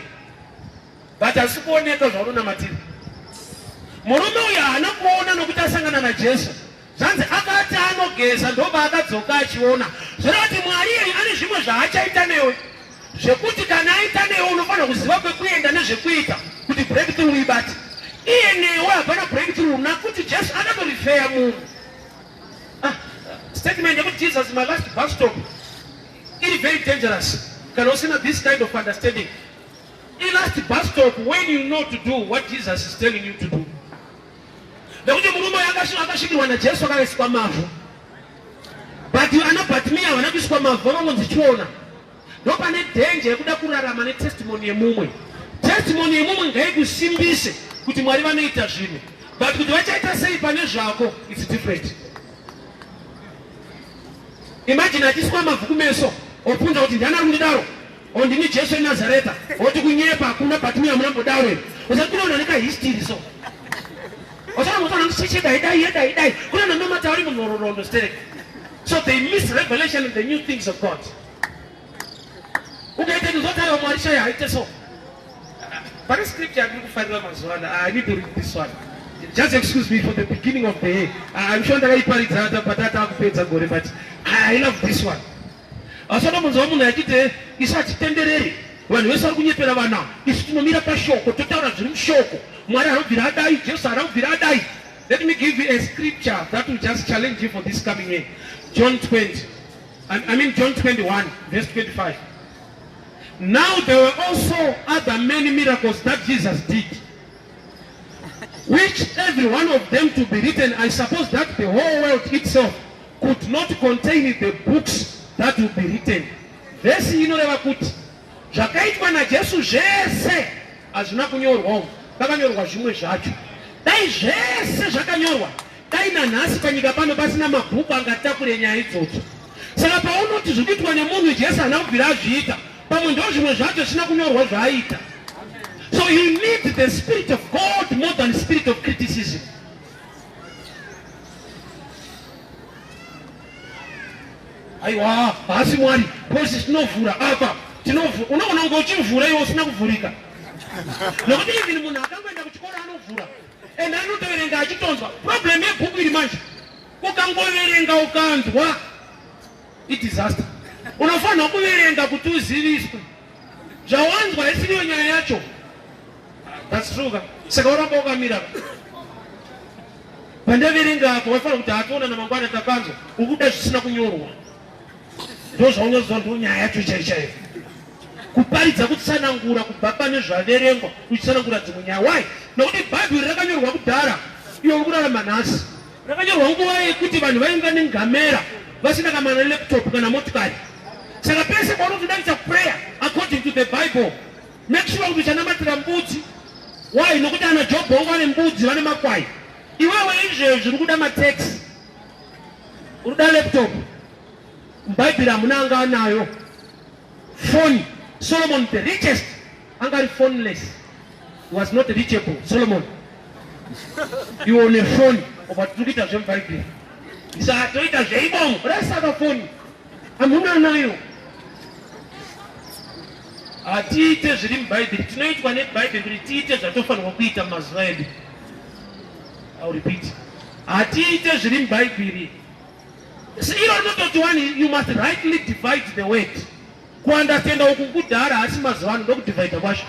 But asi kuoneka zvaunonamatira. Murume uyu haana kuona nokuti asangana naJesu. Zvanzi akati anogeza ndopaakadzoka achiona. Zvoreva kuti Mwari iyeyu ane zvimwe zvaachaita newe zvekuti kana aita newe unofanira kuziva kwekuenda nezvekuita kuti breakthrough uibate. Iye newe hapana breakthrough nakuti Jesu akatorifeya munhu. Ah, statement yekuti Jesus my last bus stop iri very dangerous kana usina this kind of understanding. I last bus stop when you know to do what Jesus is telling you to do. Nekuti murume uyu akasvikirwa naJesu akaiswa mavhu, but ana Bartimeo havana kuiswa mavhu, vanongonzi chiona. Ndopane danger yekuda kurarama netestimony yemumwe. Testimony yemumwe ngaikusimbise kuti Mwari vanoita zvinhu, but kuti vachaita sei pane zvako it's different. Imagine achiswa mavhu kumeso obvunza kuti ndiani ari kundidaro? O ndini Jesu weNazareta. Oti kunyepa hakuna Bartimeo hamuna mbodaro here? Usati kune vanhu vane kahistory so. Usati mutana ndicheche dai dai dai dai. Kune vanhu vanomatauri munhororondo sterek. So they miss revelation and the new things of God. Ukaita ndinotaura Mwari chaiye haite so. Pane scripture yandiri kufarira mazuva ano. I need to read this one. Just excuse me for the beginning of the year. I'm sure ndakaiparidza patata akupedza gore but I love this one. Asi wakamunzwa munhu achiti isu hatitendereri vanhu vese vari kunyepera vana isu tinomira pashoko totaura zviri mushoko Mwari haanobvira adai Jesu haana kubvira adai. Let me give you a scripture that will just challenge you for this coming year. John 20. I mean John 21 verse 25. Now there were also other many miracles that Jesus did, which every one of them to be written, I suppose that the whole world itself could not contain the books that will be written. Vhesi inoreva kuti zvakaitwa naJesu zvese hazvina kunyorwa umu, pakanyorwa zvimwe zvacho. Dai zvese zvakanyorwa, dai nanhasi panyika pano pasina mabhuku angatakure nyaya idzodzo. Saka paunoti zviri kuitwa nemunhu Jesu haana kubvira azviita, pamwe ndo zvimwe zvacho zvisina kunyorwa zvaaita. So you need the spirit of God more than spirit of criticism. Aiwa, haasi Mwari. Because tinovhura apa, tinovhura. Unoona kunge uchivhura iwe usina kuvhurika. Nokuti even munhu akangoenda kuchikoro anovhura. And anotoverenga achitonzwa. Problem yebhuku iri manje. Ukangoverenga ukanzwa, idisaster. Unofanirwa kuverenga kuti uziviswe. Zvawanzwa isiriyo nyaya yacho. That's true ka. Saka uramba wakamira. Pandaverenga apo waifanira kuti hationa namangwana tapanzwa ukuda zvisina kunyorwa. Ndo zvaunozwa ndo nyaya yacho chaiyo chaiyo. Kuparidza kutsanangura kubva pane zvaverengwa uchitsanangura dzimwe nyaya. Why? Nokuti Bhaibheri rakanyorwa kudhara iwe uri kurarama nhasi. Rakanyorwa nguva yekuti vanhu vainga nengamera vasina kana laptop kana motikari. Saka pese paunotoda kuita prayer according to the Bible, make sure kuti uchanamatira mbudzi. Why? Nokuti ana Job vanga vane mbudzi, vane makwai. Iwewe izvezvi uri kuda mataxi, uri kuda laptop. MuBhaibheri hamuna anga anayo phone. Solomon the richest anga ari phoneless. He was not reachable. Solomon, iwe une phone obva tiri kuita zvemuBhaibheri, saka toita zveimomo. Rasaka phone hamuna nayo. Hatiite zviri muBhaibheri, tinoitwa neBhaibheri kuti tiite zvatofanirwa kuita mumazuva edu. I'll repeat. Hatiite zviri muBhaibheri. Iro rinototi wani, you must rightly divide the word. Kuandastenda uku kudhara, asi mazuva ano ndokudivhaidha kwacho.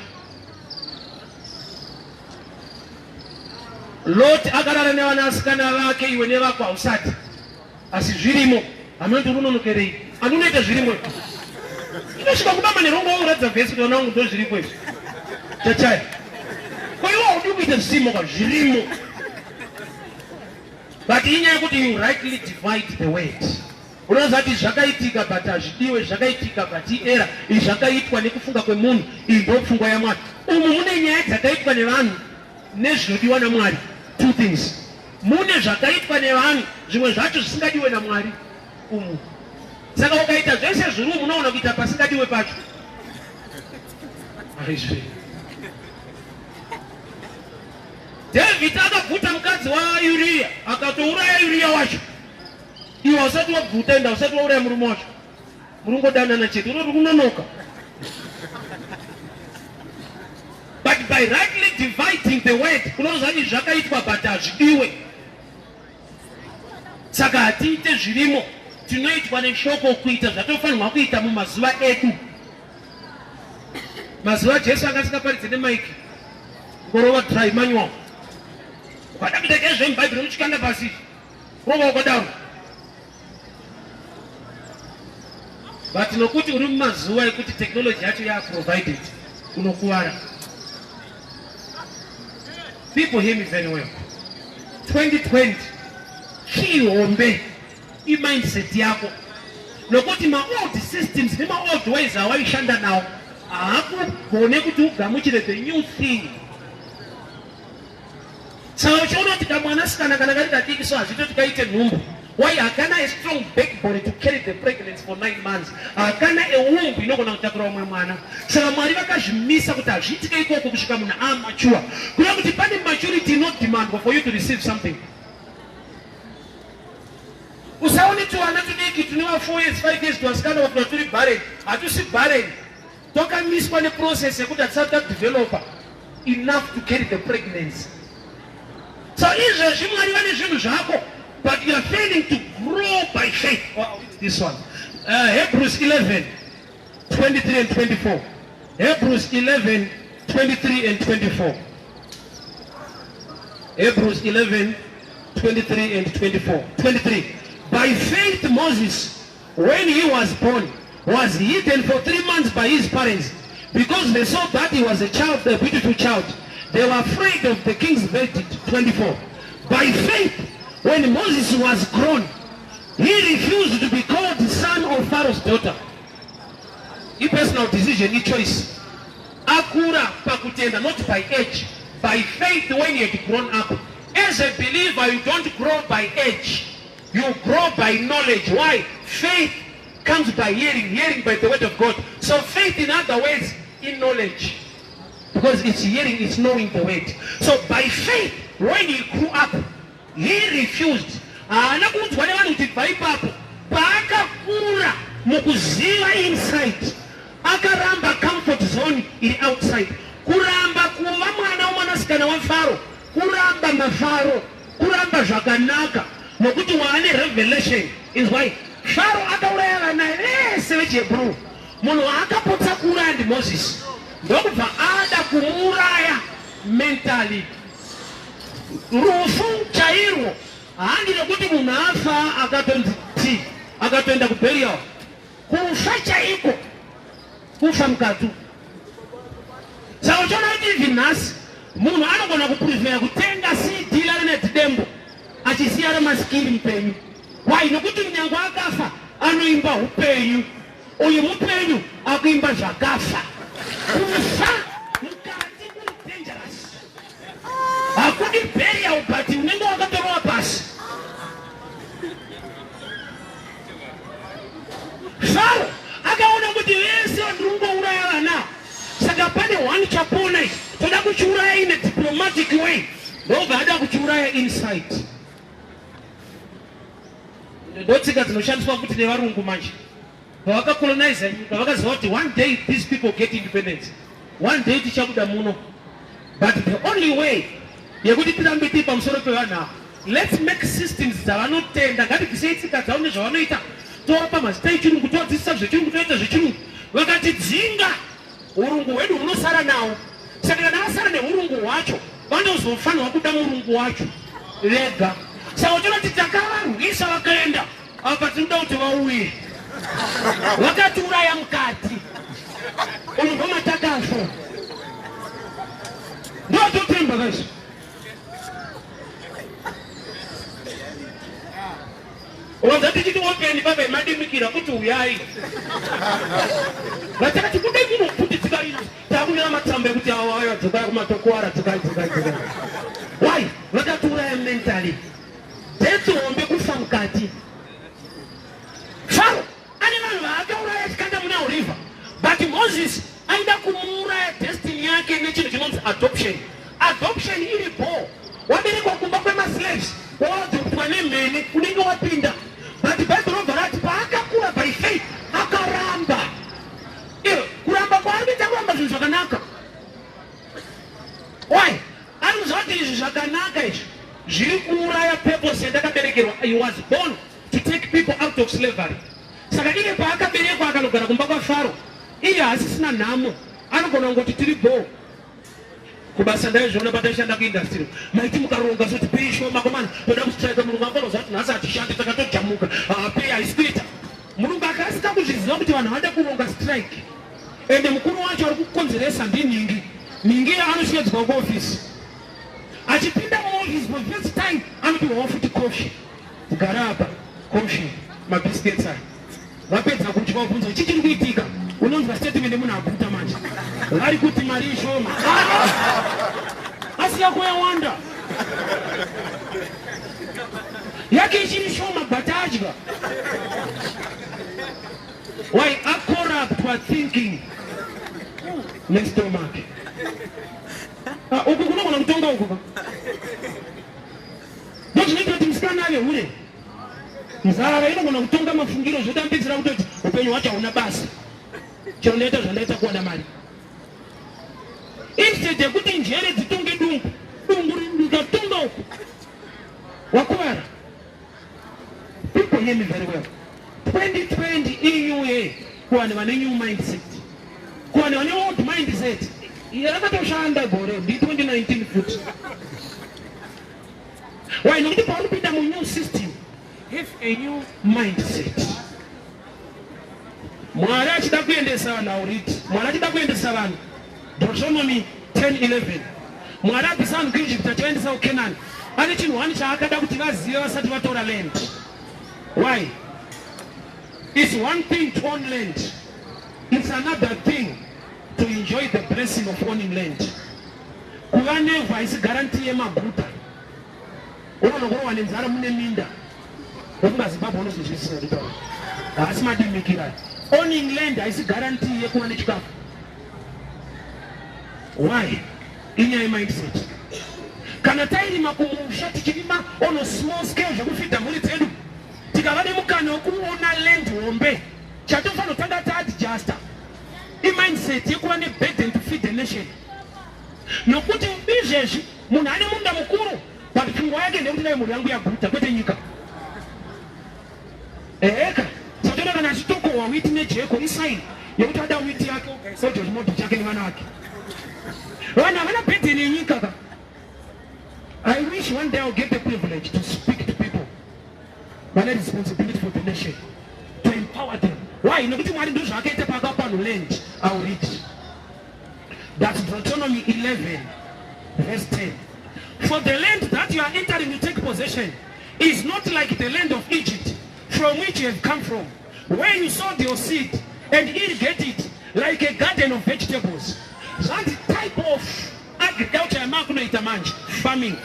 Lot akarara nevanasikana vake, iwe nevako hausati. Asi zvirimo, hameno kuti unonokerei. Anonoita zvirimo. Inosvika kubamba nerongo wauratidza vhesi kuti vana vangu ndo zviripo izvi. Chachaya. Ko iwe haudi kuita zvisimo ka zvirimo. But inyaya yekuti you rightly divide the word. Unoziva kuti zvakaitika but hazvidiwe, zvakaitika but iera, izvi zvakaitwa nekufunga kwemunhu, iyi ndo pfungwa yaMwari. Umu mune nyaya dzakaitwa nevanhu nezvinodiwa naMwari. Two things. Mune zvakaitwa nevanhu Zvimwe zvacho zvisingadiwe naMwari umu. Saka ukaita zvese zviri umu, unoona kuita pasingadiwe pacho. Aizve. David akabvuta mukadzi waUriya, akatouraya Uriya wacho. Iwe usati wabvuta, enda usati wauraya murume wacho. Muringodanana chete, unoti kunonoka. But by rightly dividing the word, unoziva izvi zvakaitwa but hazvidiwe. Saka hatiite zvirimo, tinoitwa neshoko kuita zvatofanirwa kuita mumazuva edu. Mazuva Jesu anga asingaparidze nemaiki, ngorova dry manual. Ukada kuita chaizvo muBhaibheri unochikanda pasi, rova wakadaro. But nokuti uri mumazuva ekuti technology yacho ya provided, unokuvara. People hear me very well. 2020 key hombe imindset yako, nokuti maold systems nemaold ways awaishanda nawo haakugone kuti ugamuchire the new thing. Saka uchiona kuti kamwanasikana kana kari kadiki so hazvitoti kaite nhumbu. Why? Hakana a strong backbone to carry the pregnancy for 9 months. Hakana a womb inogona kutakura umwe mwana. Saka Mwari vakazvimisa kuti hazviitike ikoko kusvika munhu amature. Kureva kuti pane maturity inodemandwa for you to receive something. Usaone tuvana tudiki tune va 4 years, 5 years twasikana watuna turi barren. Hatusi barren. Twakamiswa neprocess yekuti hatisati tadevelopa enough to carry the pregnancy. So izvezvi Mwari vane zvinhu zvako, but you are failing to grow by faith. Oh, this one. Hebrews 11, 23 and 24. Hebrews 11, 23 and 24. Hebrews 11, 23 and 24. 23. By faith Moses, when he was born, was hidden for 3 months by his parents, because they saw that he was a child, a beautiful child. They were afraid of the king's verdict. 24. By faith, when Moses was grown, he refused to be called the son of Pharaoh's daughter. A personal decision, a choice. Akura pakutenda, not by age. By faith, when he had grown up. As a believer, you don't grow by age. You grow by knowledge. Why? Faith comes by hearing, hearing by the word of God. So faith, in other words, in knowledge. Because it's hearing, it's knowing the word. So by faith, when he grew up, he refused. Haana kuudzwa nevanhu kuti bva ipapo. Paakakura mukuziva inside, akaramba comfort zone iri outside. Kuramba kuva mwana womwanasikana waFaro, kuramba mafaro, kuramba zvakanaka, nokuti waane revelation. Is why Faro akauraya vana vese vechiHebrew. Munhu waakapotsa kuuraya ndiMoses, ndokubva ada kumuuraya mentally. Rufu chairwo handi nekuti munhu afa akatonzi ti akatoenda kuburial. Kufa chaiko kufa mukati. Saka uchiona kuti even nhasi munhu anogona kuprefera kutenga CD raLeonard Dembo achisiya raMaskiri mupenyu. Why? Nokuti munyange akafa anoimba upenyu, uyu mupenyu akuimba zvakafa. Kufa mukati kuri dangerous, hakudi burial, but unenge wakatorwa pasi. Faro akaona kuti vese vandiri kungouraya vana, saka pane one chapona ichi toda kuchiuraya in a diplomatic way, ndobva ada kuchiuraya inside. Ndotsika dzinoshandiswa futi nevarungu manje. Pavakacolonize nyika vakaziva kuti one day these people get independence, one day tichabuda muno, but the only way yekuti tirambe tiri pamusoro pevanhu ava, let's make systems dzavanotenda. Ngatibvisei tsika dzavo nezvavanoita, tovapa mazita echirungu, tovadzidzisa zvechirungu, toita zvechirungu. Vakatidzinga, urungu hwedu hunosara nawo. Saka kana vasara neurungu hwacho, vanozofanirwa kuda murungu wacho vega. Saka uchiona kuti takavarwisa vakaenda, apa tinoda kuti vauye. Vakatiuraya mukati umu, ndomatakafa, ndototemba kaizvo. Wanza tichiti open baba madimikira kuti uyai. Vatakati kudai kunoputidzika ino. Takunyora matsamba ekuti awo ayo dzokai kumatokwara, dzokai, dzokai, dzokai. Why? Vakatiuraya mentally. Death hombe kufa. yake nechinhu chinonzi adoption. Adoption iri bho. Waberekwa kumba kwemaslaves, waadoptwa nemhene, unenge wapinda. But Bhaibheri robva rati paakakura by faith akaramba. Iyo kuramba kwaari kuita kuramba zvinhu zvakanaka. Why? Ari kuziva kuti izvi zvakanaka izvi zviri kuuraya purpose yandakaberekerwa. He was born to take people out of slavery. Saka iye paakaberekwa akanogara kumba kwaFaro, iye haasisina nhamo, anogona kungoti tiri bhoo. Kubasa ndaizviona pataishanda kuindastry, maiti mukaronga soti pay shoma komana, toda kustrike, murungu angoroza kuti nhasi hatishandi, takatojamuka, pay haisi kuita. Murungu akasika kuzviziva kuti vanhu vada kuronga strike, ende mukuru wacho ari kukonzeresa ndinhingi. Nhingi anoshedzwa kuofisi, achipinda muofisi for first time anopiwawo futi coffee. Gara apa, coffee, mabiscuits aya. Vapedza kudya wabvunza chii chiri kuitika, unonzwa statement yemunhu aguta manje, vari kuti mari ishoma, asi yako yawanda, yake ichiri shoma, but adya. Why? Acorruptwa thinking nestomach. Uku kunogona kutonga uku ka, ndozvinoita kuti musikana ave hure. Nzara inogona kutonga mafungiro, zvotambidzira kutoti upenyu hwacho hauna basa, chero ndaita zvandaita kuwana mari. Instead yekuti njere dzitonge dumbu, dumbu rikatonga uku wakuvara. People, hear me very well. 2020 inew year kuvanhu vane new mindset. Kuvanhu vane old mindset, rakatoshanda gore ndi 2019 futi. Why? Nokuti pauri kupinda munew system, have a new mindset. Mwari achida kuendesa vanhu auriti, Mwari achida kuendesa vanhu, Deuteronomy 10:11, Mwari abvisa vanhu kuEgypt achivaendesa kuCanaan, ane chinhu wani chaakada kuti vazive vasati vatora land. Why? It's one thing to own land, it's another thing to enjoy the blessing of owning land. Kuva nevhu haisi guarantee yemaguta. Unoona kurohwa nenzara mune minda. Ndofunga Zimbabwe unozozvisina kutaura, haasi madimikira. Owning land haisi guarantee yekuva nechikafu. Why? Inyaya yemindset. Kana tairima kumusha, tichirima on a small scale zvekufidha mhuri dzedu, tikava nemukana wekuona land hombe, chatofanira kutanga taadjusta imindset yekuva neburden to feed the nation. Nokuti izvezvi munhu ane munda mukuru, but pfungwa yake ndekuti dai mhuri yangu yaguta, kwete nyika. Eheka, satoona kana achitokohwa witi nejeko, isign yekuti ada witi yake, odya chimodho chake nevana vake. Vanhu havana burden yenyika ka. I wish one day I'll get the privilege to speak to people vane responsibility for the nation, to empower them. Why? Nokuti Mwari ndo zvaakaita paakapa vanhu land. I'll read. That's Deuteronomy 11 verse 10. For the land that you are entering to take possession is not like the land of Egypt from which you have come from, where you sowed your seed and irrigate it like a garden of vegetables. Zvanzi type of agriculture yamaakunoita manje, farming,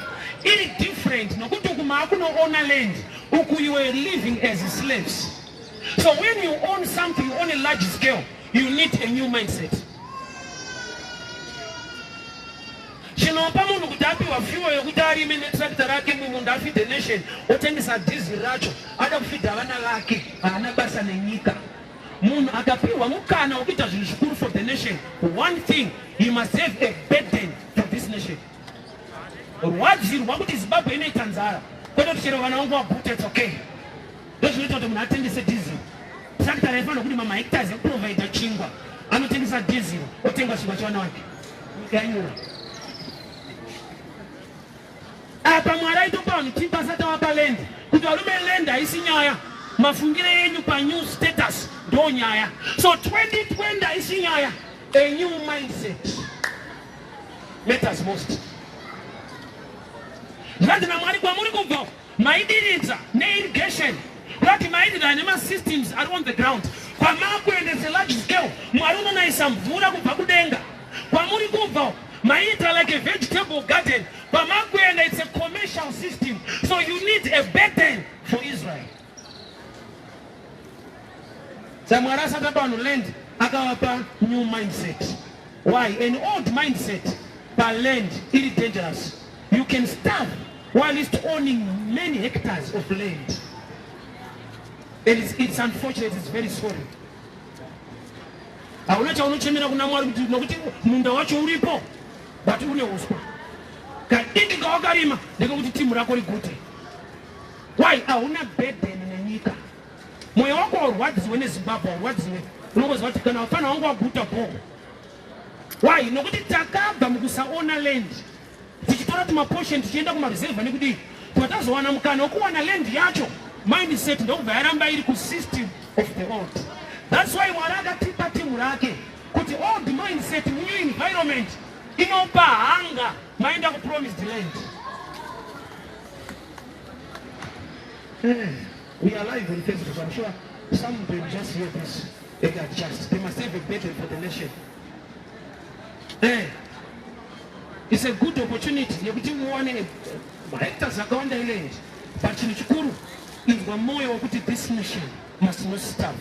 iri different, nokuti uku maakunoona land, uku you were living as slaves. So when you own something on a large scale, you need a new mindset. Chinopa munhu kuti apiwa fuel yokuti arime netractor rake mumunda, afeed nation, otengesa dhiziri racho, ada kufidha vana vake, haana basa nenyika. Munhu akapiwa mukana wekuita zvinhu zvikuru for the nation, one thing, he must have a burden for this nation. Rwadzirwa kuti Zimbabwe inoita nzara, kwete kuti chero vana vangu vaguta, it's okay. Ndozvinoita kuti munhu atengese dhiziri. Tractor raifanira kurima mahectares ekuprovhaidha chingwa, anotengesa dhiziri, otenga chingwa chavana vake. Nyika yanyura. Apa Mwari aitopa vanhu tip asati avapa land, kuti varume, land haisi nyaya, mafungiro enyu panew status ndo nyaya. So 2020 haisi nyaya, a new mindset matters most. Zvanzi naMwari, kwamuri kubva maidiridza neirrigation, kurati maidirira nemasystems ari on the ground. Kwamakuendesa large scale, Mwari unonayisa mvura kubva kudenga. Kwamuri kubva maiita like a vegetable garden, kwamakuenda it's a commercial system, so you need a burden for Israel. Samwari asati apa vanhu land, akavapa new mindset. Why? An old mindset paland iri dangerous. You can starve whilst owning many hectares of land. And it's unfortunate, it's very sorry. Hauna chaunochemera kuna Mwari kuti nokuti munda wacho uripo, but une uswa. Kadiki kawakarima ndekekuti timu rako rigute. Why? Hauna burden nenyika. Mwoyo wako haurwadziwe neZimbabwe, haurwadziwe. Unongoziva kuti kana vafana vangu vaguta bho. Why? Nokuti takabva mukusaona land, tichitora tumaportion, tichienda kumareserve nekudii. Twatazowana mukana wekuwana land yacho, mindset ndokubva yaramba iri kusystem of the old. That's why Mwari akatipa timu rake kuti old mindset new environment inopa hanga maenda kupromised land. We are live on Facebook. I'm sure some will just hear this and adjust. They must have a burden for the nation. It's a good opportunity yekuti uwane mahectares akawanda eland, but chinhu chikuru, inzwa mwoyo wekuti this nation must not starve,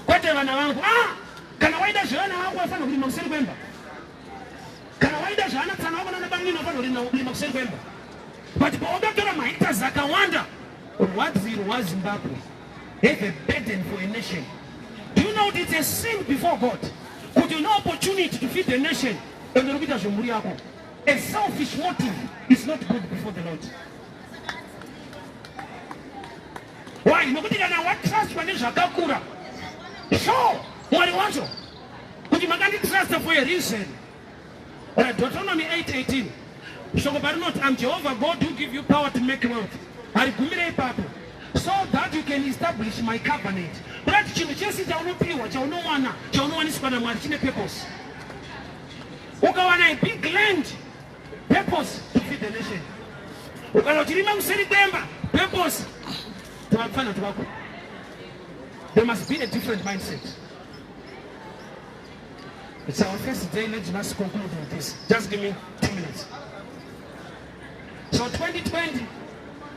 kwete vana vangu. Ah, kana waida zvevana vangu, wafanira kurima kuseri kwemba. Kana waida zvaana tsana wako nanabanini, wafanira kurima kuseri kwemba. But pawakatora mahectares akawanda, rwadziro rwaZimbabwe. Have a burden for a nation. Do you know it's a sin before God kuti une opportunity to feed the nation and uri kuita zvemhuri yako? A selfish motive is not good before the Lord. Why? Nokuti kana watrustwa nezvakakura, so Mwari wacho kuti makanditrusta for a reason. Right, Deuteronomy 8:18, shoko parinoti, "I'm Jehovah God who give you power to make wealth," harigumire ipapo, "so that you can establish my covenant." Kurati chinhu chese chaunopiwa, chaunowana, chaunowaniswa naMwari chine purpose. Ukawana a big land, purpose to feed the nation. Ukana uchirima kuseri kwemba, purpose tovafana twako. There must be a different mindset. It's our first day. Let's just conclude with this. Just give me 2 minutes. So 2020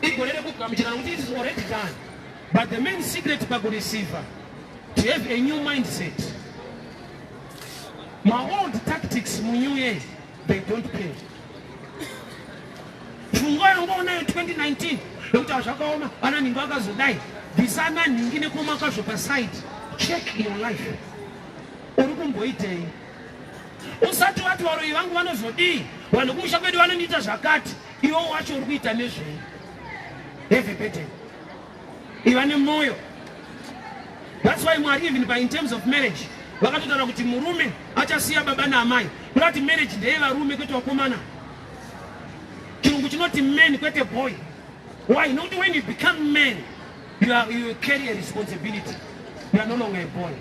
igore rekugamuchira, nokuti it is already done. But the main secret pakureceiver, to have a new mindset. My old tactics munew year, they don't pay. Pfungwa yangonayo 2019 yekuti hazvakaoma, ana nhingi akazodai, bvisa ana nhingi nekuoma kwazvo paside. Check your life, uri kumboitei? Usati wati varoyi vangu vanozodii, vanhu kumusha kwedu vanondiita zvakati. Iwe wacho uri kuita nezvei? Have a burden, iva nemwoyo. That's why Mwari, even by in terms of marriage, vakatotaura kuti murume achasiya baba naamai. Kuda kuti marriage ndeyevarume, kwete vakomana. Chirungu chinoti man, kwete boy. Why? Nokuti when you become man, you carry a responsibility. You are no longer a boy.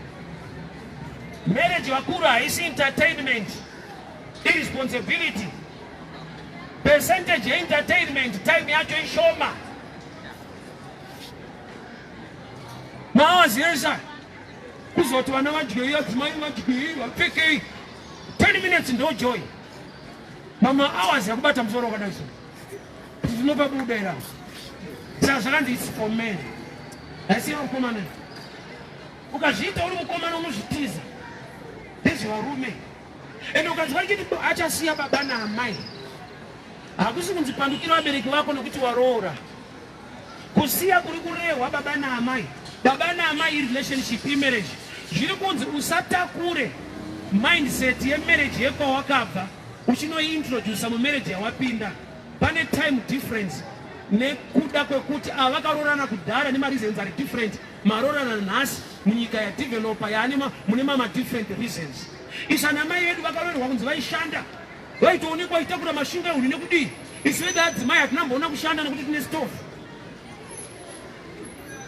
Marriage, vakuru, haisi entertainment, iresponsibility. Percentage yeentertainment time yacho ishoma. Mahours esa kuzoti vana vadyei, adzimai vadyei, vapfekei, 10 minutes ndo joy. Mama hours yakubata musoro wakadai so tinopa budera. Saka zvakanzi it's for men, haisi vakomana. Ukazviita uri mukomana, unozvitiza. Ndezvevarume. Ende ukanzwa richiti achasiya baba naamai, hakusi kunzi pandukira vabereki vako nokuti waroora. Kusiya kuri kurehwa baba naamai, baba naamai irelationship, imarriage. Zviri kunzi usatakure mindset yemarriage yekwawakabva uchinointrodusa mumarriage yawapinda. Pane time difference nekuda kwekuti ava vakaroorana kudhara nemareasons ari different. Maroorana nhasi munyika yadevelopa yaane mune mama different reasons. Isu ana mai vedu vakaroorerwa kunzi vaishanda, vaitoonekwa vaitakura mashinga ehuni nekudii. Isu vedu adzimai hatinamboona kushanda nekuti tine stove,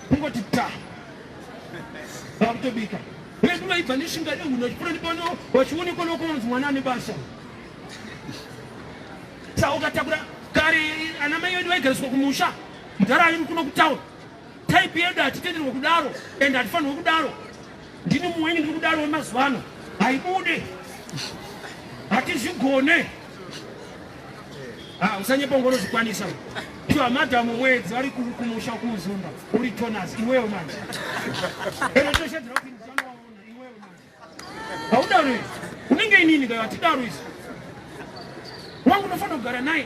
kungoti ta vakutobika. Vedu vaibva neshinga rehuni vachipfuura nepano, vachionekwa nokunzi mwana ane basa. Saka ukatakura kare, ana mai vedu vaigariswa kumusha, mudhara ari kuno kutaura. Type yedu hatitenderwe kudaro and hatifanirwe kudaro. Ndini mumweni ndiri kudaro wemazuva ano, haibude, hatizvigone. Ah, usanyepa, ungonozvikwanisa. Sure, madhamu mwedzi vari kumusha kuuzumba, uri tonas iwewe manje. Ende toshedzera kuti ndinowaona iwewe manje, haudaro. Unenge inini kayo hatidaro izvi. Wangu unofanira kugara naye.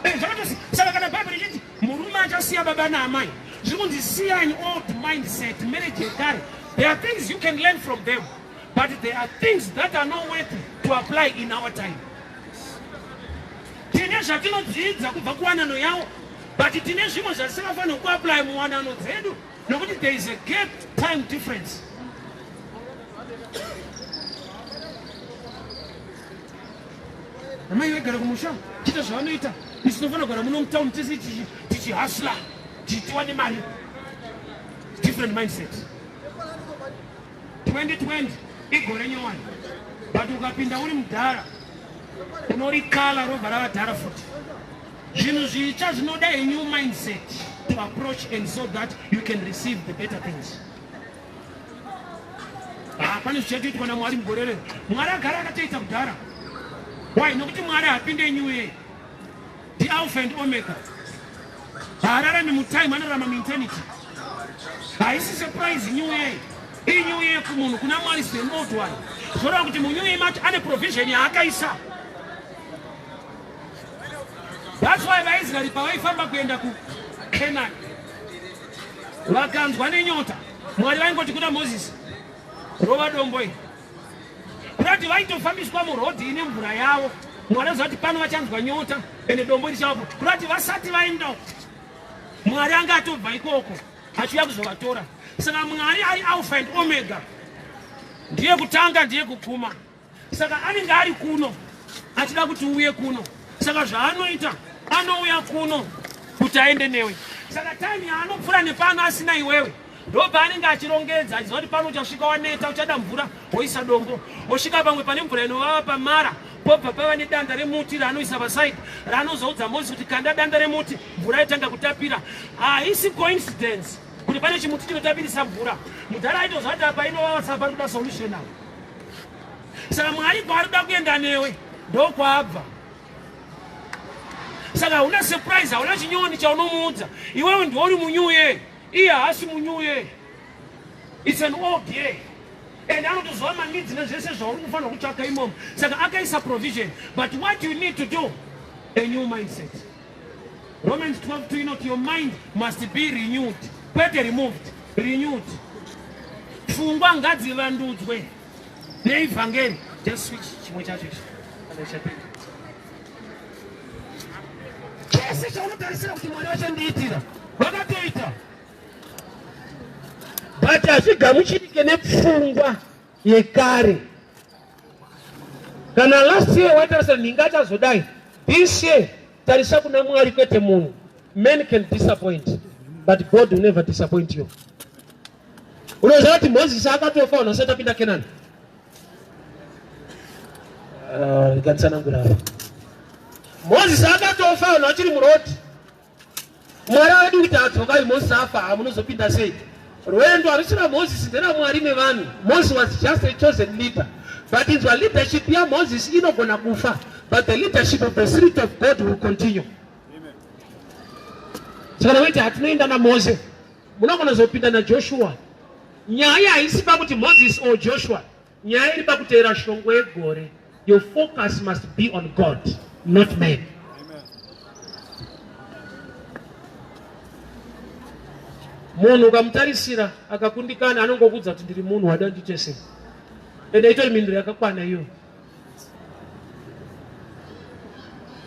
Eh, zvakatosi saka kana Bhaibheri richiti murume achasiya baba naamai, zviri kunzi siyai old mindset, marriage yekare. There are things you can learn from them, but there are things that are not worthy to apply in our time. Tine zvatinodzidza kubva kuwanano yavo, but tine zvimwe zvatisingafaniri kuapply muwanano dzedu nokuti there is a gap time difference. Amai vegara kumusha chita zvavanoita, isu tinofanira kugara muno mutown tese tichihasla tichitiwa nemari. Different mindset. 2020 igore nyowani, but ukapinda uri mudhara unorikala robva rava dhara futi. Zvinhu zvitsva zvinoda a new mindset to approach and so that you can receive the better things. Pane zvichatoitwa naMwari mugore rero. Mwari agara akatoita kudhara. Why? Nokuti Mwari haapinde new year. The Alpha and Omega. Haararami mutime, anorarama mueternity. Haisi surprise new year. Inew year kumunhu, kuna Mwari is the old one. Zvoreva kuti munew year macho ane provision yaakaisa. That's why vaIsraeri pavaifamba kuenda kuCanaan vakanzwa nenyota, Mwari vaingoti kuna Moses, rova dombo iri. Kurati vaitofambiswa murodhi ine mvura yavo. Mwari aziva kuti pano vachanzwa nyota ende dombo richavapo. Kurati vasati vaenda, Mwari anga atobva ikoko achiuya kuzovatora. Saka Mwari ari Alpha and Omega, ndiye kutanga ndiye kuguma. Saka anenge ari kuno achida kuti uuye kuno. Saka zvaanoita, anouya kuno kuti aende newe. Saka time yaanopfuura nepano asina iwewe, ndopaanenge achirongedza, achiziva kuti pano uchasvika waneta, uchada mvura, woisa dombo. Wosvika pamwe pane mvura inovava pamara, pobva pava nedanda remuti raanoisa pasaidi, raanozoudza Moses kuti kanda danda remuti, mvura yotanga kutapira. Haisi coincidence kuti pane chimuti chinotapirisa mvura. Mudhara aitoziva kuti apa inovava, saka pari kuda solution apa. Saka Mwari kwaari kuda kuenda newe ndokwaabva. Saka hauna surprise, hauna chinyowani chaunomuudza. Iwewe ndiwe uri munew year, iye haasi munew year. It's an old year. And anotoziva maneeds nezvese zvauri kufanira kutsvaka imomo. Saka akaisa provision. But what you need to do, a new mindset. Romans 12:2 inoti your mind must be renewed. Kwete removed, renewed. Pfungwa ngadzivandudzwe neivhangeri. Just switch chimwe chacho ichi. Kana chapinda. Chese chaunotarisira kuti Mwari vachandiitira, vakatoita. But hazvigamuchirike nepfungwa yekare. Kana last year waitarisa nhinga achazodai, this year tarisa kuna Mwari kwete munhu. Men can disappoint, but God will never disappoint you. Unoziva kuti Moses akatofa vanhu vasati apinda Canaan. Ndikatsanangura apa. Moses akatofa vanhu vachiri muroad. Mwari avadi kuti adzokai Moses afa, hamunozopinda sei? Rwendo harusi raMoses, nderaMwari nevanhu. Moses was just a chosen leader. But inzwa, leadership yaMoses inogona kufa, but the leadership of the Spirit of God will continue. Saka vaiti hatinoenda naMoses, munogona kuzopinda naJoshua. Nyaya haisi pakuti Moses or Joshua, nyaya iri pakuteera shongwe yegore. Your focus must be on God, not man. Munhu ukamutarisira akakundikana anongokudza kuti ndiri munhu, wada ndiite sei? Ende itori mhinduro yakakwana iyo.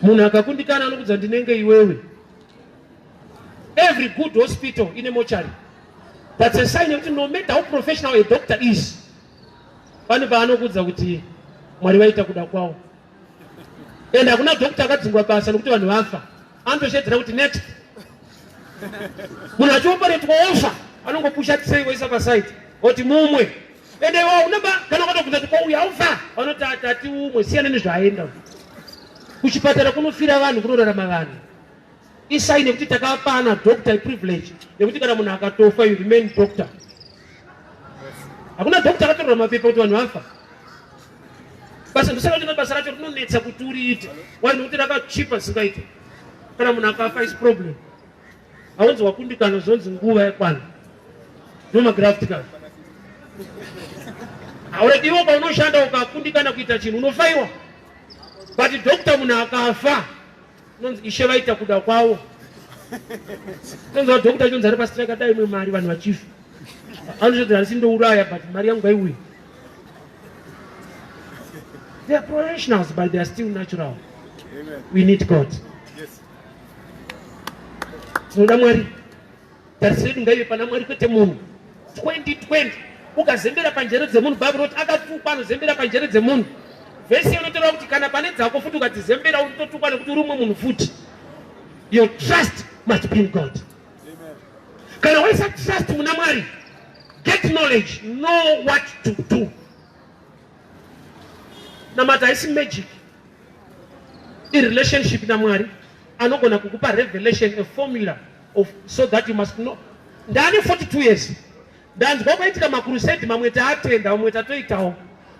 Munhu akakundikana anokudza ndinenge iwewe. Every good hospital ine mochari. That's a sign yekuti no matter how professional a doctor is, pane paanokudza kuti Mwari vaita kuda kwawo. And hakuna doctor akadzingwa basa nokuti vanhu vafa. Anotoshedzera kuti next. Munhu achioperetwa ofa, anongopusha tray voisa paside oti mumwe. Ende iwe unaba kana ukatobvunza kuti ko uyu aufa, vanoti atati umwe, siyana nezvaaenda. Kuchipatara kunofira vanhu, kunorarama vanhu. Isai nekuti takapana doctor privilege yekuti kana munhu akatofa you remain doctor. Hakuna doctor akatorwa mapepa kuti vanhu vafa. Basa ndosaka kuti basa racho rinonetsa kuti uriite. Why? Nekuti rakachipa zvingaite. Kana munhu akafa is problem. Haunzi wakundikana, zvonzi nguva yakwana. No magraft kana. Already iwe paunoshanda ukakundikana kuita chinhu unofaiwa, but doctor munhu akafa unonzi ishe vaita kuda kwavo. Unonzwa doctor chonzi ari pastrike dai imwe mari vanhu vachifa, anozoti handisi ndouraya but mari yangu ngaiuye. They are professionals, but they are still natural. Amen. We need God. Yes. Tinoda Mwari. Tarisi yedu ngaive pana Mwari kwete munhu. 2020 ukazembera panjere dzemunhu, Bible roti akatukwa anozembera panjere dzemunhu. Vhesi inotaura kuti kana pane dzako futi ukadzizembera uri kutotukwa nekuti uri umwe munhu futi. Your trust must be in God. Amen. Kana waisa trust muna Mwari, get knowledge, know what to do. Namata haisi magic, irelationship naMwari. Anogona kukupa revelation, a formula of so that you must know. Ndane 42 years, ndanzwa kwaitika makurusedi mamwe taatenda, mamwe tatoitawo.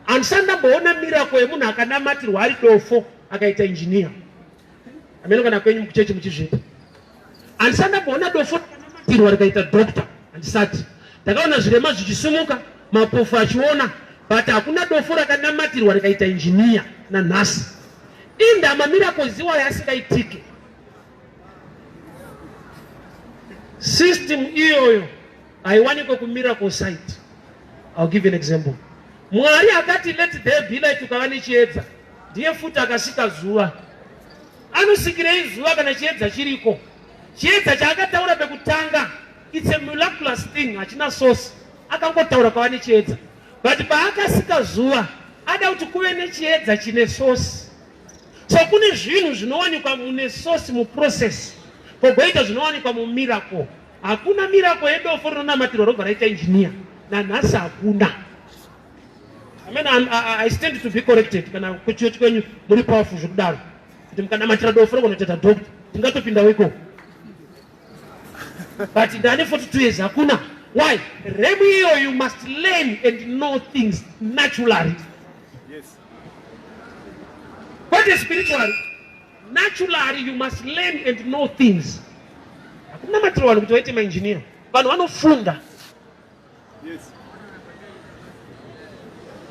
Handisati ndamboona miracle yemunhu akanamatirwa ari dofo akaita engineer. Ameno kana kwenyu muchechi muchizviita. Handisati ndamboona dofo rakanamatirwa rikaita doctor, handisati. Ndakaona zvirema zvichisumuka, mapofu achiona, but hakuna dofo rakanamatirwa rikaita engineer nanhasi. Inda mamiracles iwayo asingaitike. System iyoyo haiwanikwe kumiracle site. I'll give you an example. Mwari akati let there be light, ukava nechiedza. Ndiye futi akasika zuva. Anosikirei zuva kana chiedza chiriko? Chiedza chaakataura pekutanga, it's a miraculous thing, hachina source. Akangotaura kwava nechiedza, but paakasika zuva ada kuti kuve nechiedza chine source. So kune zvinhu zvinowanikwa mune source muprocess, pogoita zvinowanikwa mumiracle. Hakuna miracle yedofo rinonamatirwa robva raita engineer nanhasi, hakuna. I mean, I stand to be corrected kana kuchechi kwenyu muri powerful zvekudaro kuti mukanamatira dofo rogonotoita doctor, tingatopindawo ikoko, but ndane 42 years, hakuna. Why? Realm iyo you must learn and know things naturally. Kwete spiritually, naturally you must learn and know things. Hakunamatira vanhu kuti vaite maengineer, vanhu vanofunda.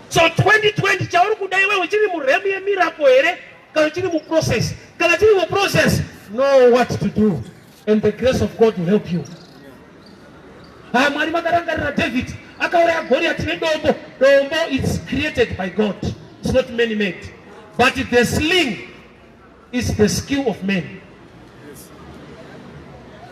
So 2020 chauri kuda iwewe chiri murealm yemiracle here kana chiri muprocess? Kana chiri muprocess, know what to do and the grace of God will help you. Ha, Mwari makarangarira David akauraya Goliath nedombo. Dombo, it's created by God, it's not man made, but the sling is the skill of man.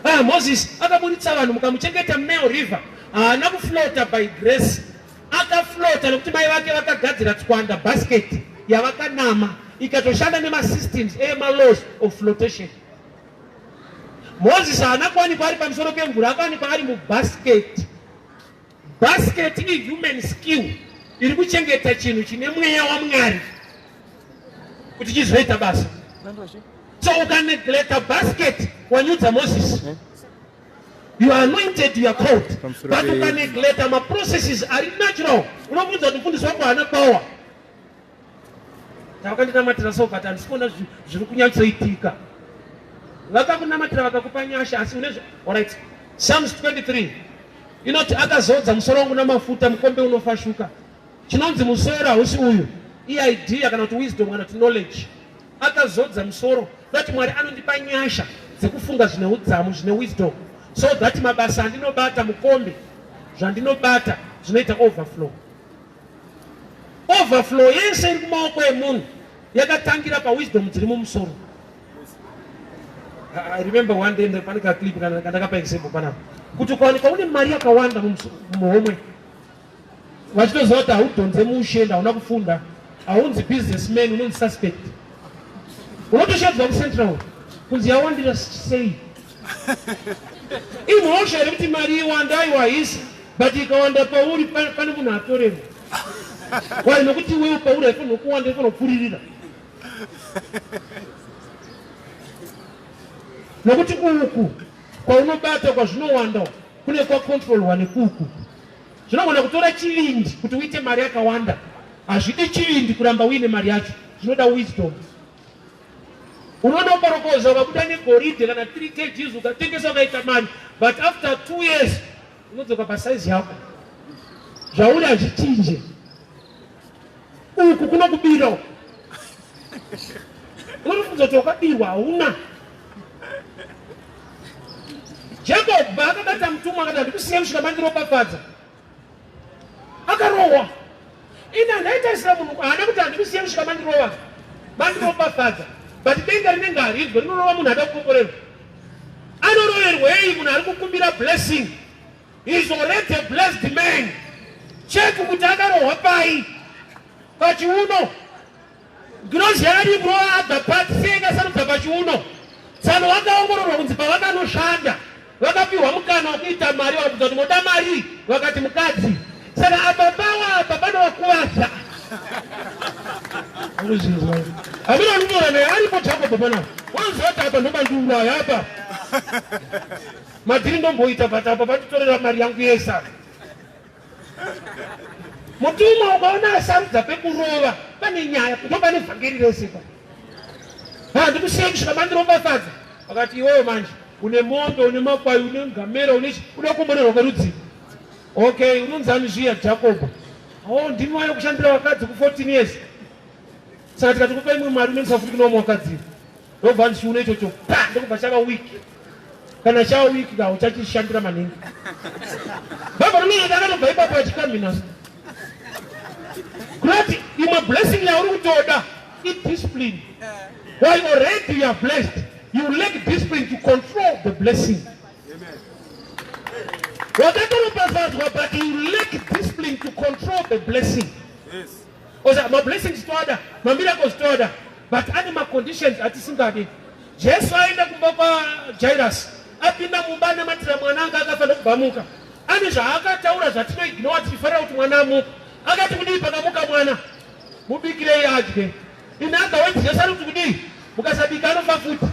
Ah, Moses akaburitsa vanhu mukamuchengeta muNile River, haana kuflota by grace, akaflota nekuti mai vake vakagadzira tswanda, basket yavakanama ikatoshanda nemasystems emalaws of flotation. Moses haana kuwanikwa ari pamusoro pemvura, akawanikwa ari mubasket. Basket ihuman skill iri kuchengeta chinhu chine mweya waMwari kuti chizoita basa. So ukaneglecta basket, wanyudza Moses. You are anointed, you are called, but ukaneglecta maprocesses ari natural, unobvunza kuti mufundisi wako haana power. Tavakandinamatira so, but handisi kuona zviri kunyatsoitika. Vakakunamatira, vakakupa nyasha, asi une, alright, Psalms 23 inoti akazodza musoro wangu namafuta, mukombe unofashuka. Chinonzi musoro hausi uyu, iidea kana kuti wisdom kana kuti knowledge. Akazodza musoro that Mwari anondipa nyasha dzekufunga zvine udzamu, zvine wisdom, so that mabasa andinobata, mukombe, zvandinobata zvinoita overflow. Overflow yese iri kumaoko emunhu yakatangira pawisdom dziri mumusoro. I remember one day pane kaclip kandakapa example panapa kuti ukawanikwa une mari yakawanda muhomwe, vachitoziva kuti haudhonze mushe, hauna kufunda, haunzi businessman, unonzi suspect. Unotoshadzwa kucentral kunzi yawandira sei. Imhosva here kuti mari iwanda? Aiwa, haisi, but ikawanda pauri pane munhu atorerwa. Why? Nokuti iwewe pauri haifanirwa kuwanda, ifanirwa kupfuririra, nokuti uku kwaunobata kwazvinowanda kune kwacontrolwa nekuku. Zvinogona kutora chivindi kuti uite mari yakawanda, hazvidi chivindi kuramba uine mari yacho, zvinoda wisdom. Unonokorokoza ukabuda negoridhe kana 3 kgs, ukatengesa ukaita mari, but after 2 years unodzoka pasaizi yako, zvauri hazvichinje. Uku kunokubira uku. Unofunza kuti wakabirwa hauna. Jacob paakabata mutumwa akati handikusiya kusvika mandiropafadza. Akarohwa. Ini handaitarisira munhu haana kuti handikusiya kusvika mandirova. Mandiropafadza. But denga rinenge harinzwe rinorova munhu ada kukomborerwa. Anoroverwei munhu ari kukumbira blessing? He is already a blessed man. Check kuti akarohwa pai. Pachiuno. Ngirozi yakadii kurova other part sei ikasarudza pachiuno? Tsano vakaongororwa kunzi pavakanoshanda vakapiwa mukana wekuita mari vakabvunza kuti moda mari vakati mukadzi. Saka apa pawa apa panovakuvadza. Hamina kunyora naye aripo Jacob panapa. Wanziva kuti apa ndomandiuraya apa. Madhiri ndomboita but apa vanditorera mari yangu yese apa. Mutumwa ukaona asarudza pekurova pane nyaya ndo pane vhangeri rese pa. Ha ndikusiye kusvika mandiropafadza. Akati iwewe manje une mombe une makwai une ngamera une uda kukomborerwa kwerudzi. Okay, unonzani zviya Jacob. Oh, ndimi wayo kushandira vakadzi ku 14 years. Saka tikati kupa imwe mari unoisa futi kuno vakadzi. Ndobva ndichiona ichocho pa ndokubva chava week. Kana chava week ka uchachishandira maningi. Baba rinoenda akatobva ipapo achikamhina. Kurati imwe blessing yauri kutoda idiscipline. Why already you are blessed, you lack discipline to control the blessing. Wakatoropafadzwa but you lack discipline to control the blessing. Yes. Oza ma blessings toada, ma miracles toada, but ane ma conditions atisingadi. Jesu aenda kumba kwa Jairus, apinda mumba anamatira mwana anga akafa ndokubva amuka. Ane zvaakataura zvatinoignore tichifarira kuti mwana amuka. Akati kudii pakamuka mwana? Mubikirei adye. In other words, Jesu ari kuti kudii? Mukasabika anofa futi.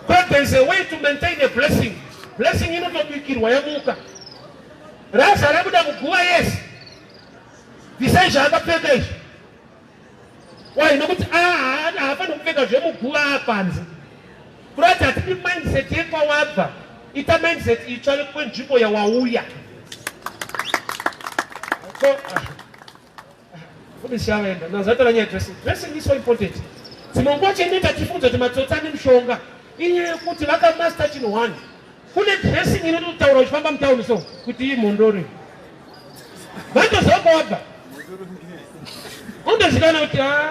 But there is a way to maintain a blessing. Blessing inotobikirwa yamuka. Raza rabuda muguva yes. Bvisai zvaakapfeka izvi. Why? Nokuti haafaniri kupfeka zvemuguva apanze. Kuratidza hatidi mindset yekwawabva. Ita mindset itsva kwenzvimbo yawauya. So, Mufundisi avaenda. Ndazataura nyaya dressing. Dressing is so important. Dzimwe nguva chinoita tifunze kuti matsotsi ane mishonga. Inyaya yekuti vakamaster chinhu one. Kune dressing inototaura uchifamba mutauni so kuti iyi mhondoro. Vatoziva kwawabva. Undozikanwa kuti ah,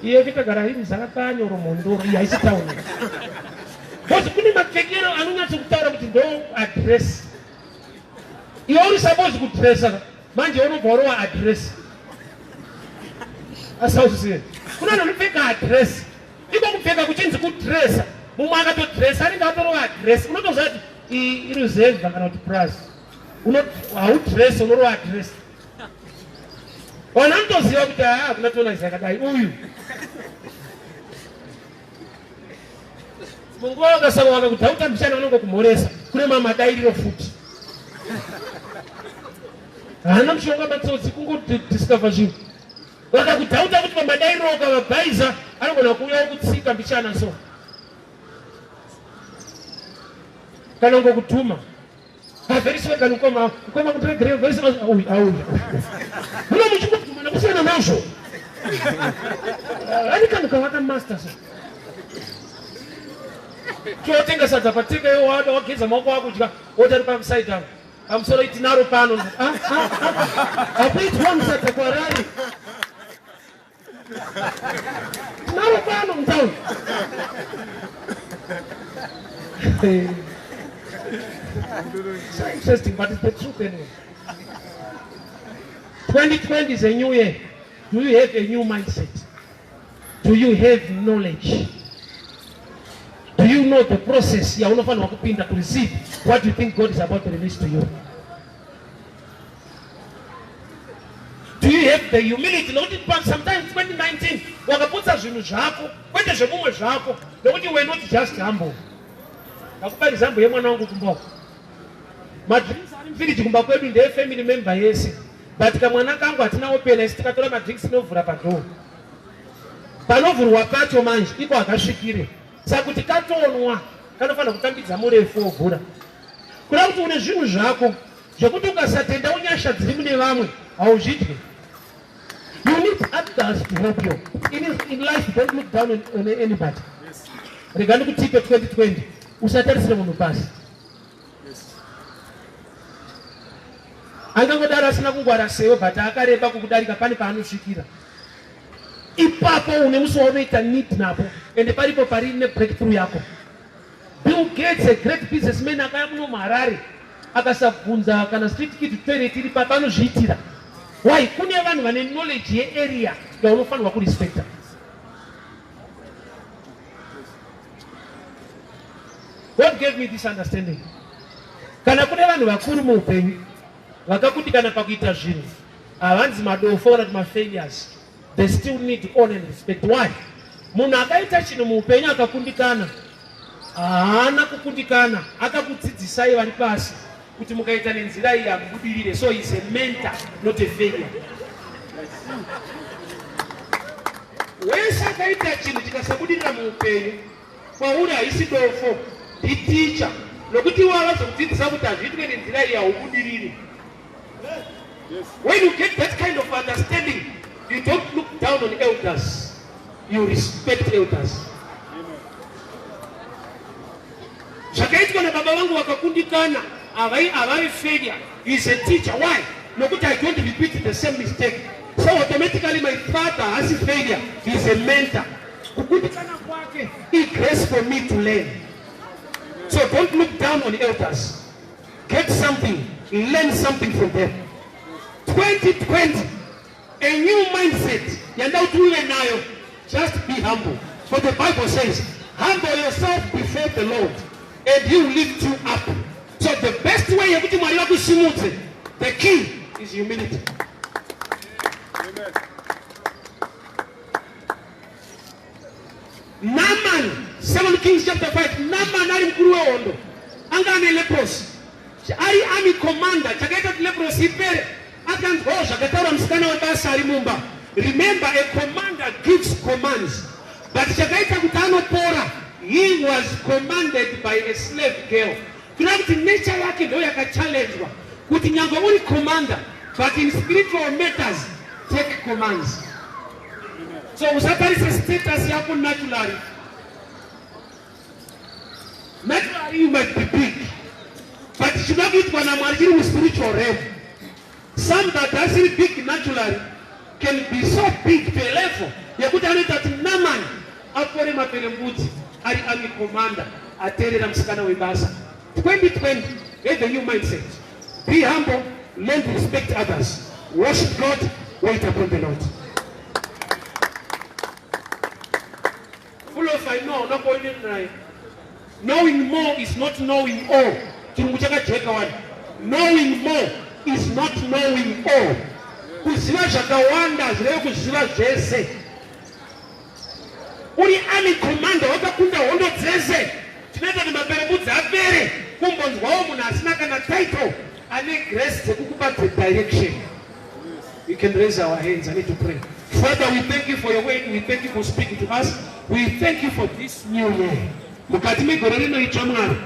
iye kitagara iri zvakapanyoro mhondoro iyi haisi tauni. Because kune mapfekero anonyatsokutaura kuti ndo address. Iwe uri suppose kudressa manje unobva warova address. Asauzive. Kuna anopfeka address. Iko kupfeka kuchinzi kudressa. Mumwe akatodressa anenge atorova address. Unotoziva kuti iyi iruzevha kana kuti plus. Uno haudress unorova address. Vanhu vanotoziva kuti haa hakuna tona zvakadai uyu. Munguva vakasava vakakudhauta mbichana vanongokumhoresa kune mamadairiro futi. Haana mushonga matsotsi kungodiscover zvinhu. Vakakudhauta kuti pamadairiro ukavabhaiza anogona kuuya okutsika mbichana so. Kana ngokutuma. Very kana mukoma mukoma kutiregerera very sorry auya auya. Muno muchingobvumana kusiyana nazvo. Ani kanhu kavaka master so. Chotenga sadza pateka iwo wada wageza maoko ako kudya wotari pamuside apo. Pamusoro itinaro pano. Ah ah ah. Apo musadza kwarari. Tinaro pano mutown. So interesting, but it's the truth anyway. 2020 is a new year. Do you have a new mindset? Do you have knowledge? Do you know the process yaunofanirwa kupinda to receive what you think God is about to release to you? Do you have the humility? Nokuti sometimes 2019 wakaputsa zvinhu zvako kwete zvemumwe zvako nokuti you were not just humble. Ndakupa example yemwana wangu kumba uko. Madrinks ari mufiriji kumba kwedu ndeye family member yese but kamwana kangu hatina opena isi tikatora madrinks tinovhura padhoo panovhurwa pacho manje iko hakasvikire saka kuti katonwa kanofanira kutambidza murefu ovhura kuda kuti une zvinhu zvako. Zvekuti ukasatenda unyasha dziri mune vamwe hauzvidye. You need others to help you. In life, don't look down on anybody. Rega ndikutipe 2020 usatarisire munhu pasi. Angangodaro asina kungwara sewe but akareba kukudarika pane paanosvikira. Ipapo une musi waunoita need napo ende paripo pari nebreakthrough yako. Bill Gates, a great businessman, akaya muno muHarare akasabvunza kana street kid toilet iri papi, anozviitira. Why? Kune vanhu vane knowledge yearea yaunofanirwa kurespecta. God gave me this understanding. Kana kune vanhu vakuru muupenyu vakakundikana pakuita zvinhu, havanzi madofo kana kuti mafailures. They still need honor and respect. Why? Munhu akaita chinhu muupenyu akakundikana, haana kukundikana, akakudzidzisai vari pasi kuti mukaita nenzira iyi hamubudirire. So he's a mentor, not a failure. Wese akaita chinhu chikasabudirira muupenyu, kwauri haisi dofo, nditicha, nokuti iwo avazokudzidzisa kuti hazviitwe nenzira iyi haubudiriri. When you get that kind of understanding, you don't look down on elders. You respect elders. Zvakaitwa nababa vangu vakakundikana, havai failure. He is a teacher. Why? Nokuti I don't repeat the same mistake. So automatically my father has a failure. He is a mentor. Kukundikana kwake i grace for me to learn. So don't look down on elders. Get something, learn something from them. 2020, a new mindset. Yanda kuti uve nayo. Just be humble. For the Bible says, humble yourself before the Lord and he will lift you up. So the best way yekuti Mwari vakusimudze, the key is humility. Amen. Naaman, 2 Kings chapter 5, Naaman ari mukuru wehondo, anga ane leprosy. Ari army commander, chakaita kuti leprosy ipere, akanzwawo zvakataura musikana webasa ari mumba. Remember, a commander gives commands. But chakaita kuti anopora, he was commanded by a slave girl. Kureva kuti nature yake ndo yakachallengwa kuti nyangwe uri commander, but in spiritual matters, take commands. So usatarise status yako naturally. Naturally you might be big, but chinoda kuitwa naMwari chiri muspiritual realm. Somebody asiri big naturally can be so big to a level yekuti anoita kuti Naaman apore maperembudzi ari army commander ateerera musikana webasa. 2020, have a new mindset. Be humble, learn to respect others. Worship God, wait upon the Lord. Full of I know, not going in. Knowing more is not knowing all. Chirungu chakajeka wani. Knowing more is not knowing all. Kuziva zvakawanda zvireve kuziva zvese. Uri army commander wakakunda hondo dzese. Chinoita kuti maperembudzi apere kumbonzwawo munhu asina kana title ane grace dzekukupa the direction. We can raise our hands. I need to pray. Father, we thank you for your word. We thank you for speaking to us. We thank you for this new year. Mukati megore rino itsva Mwari.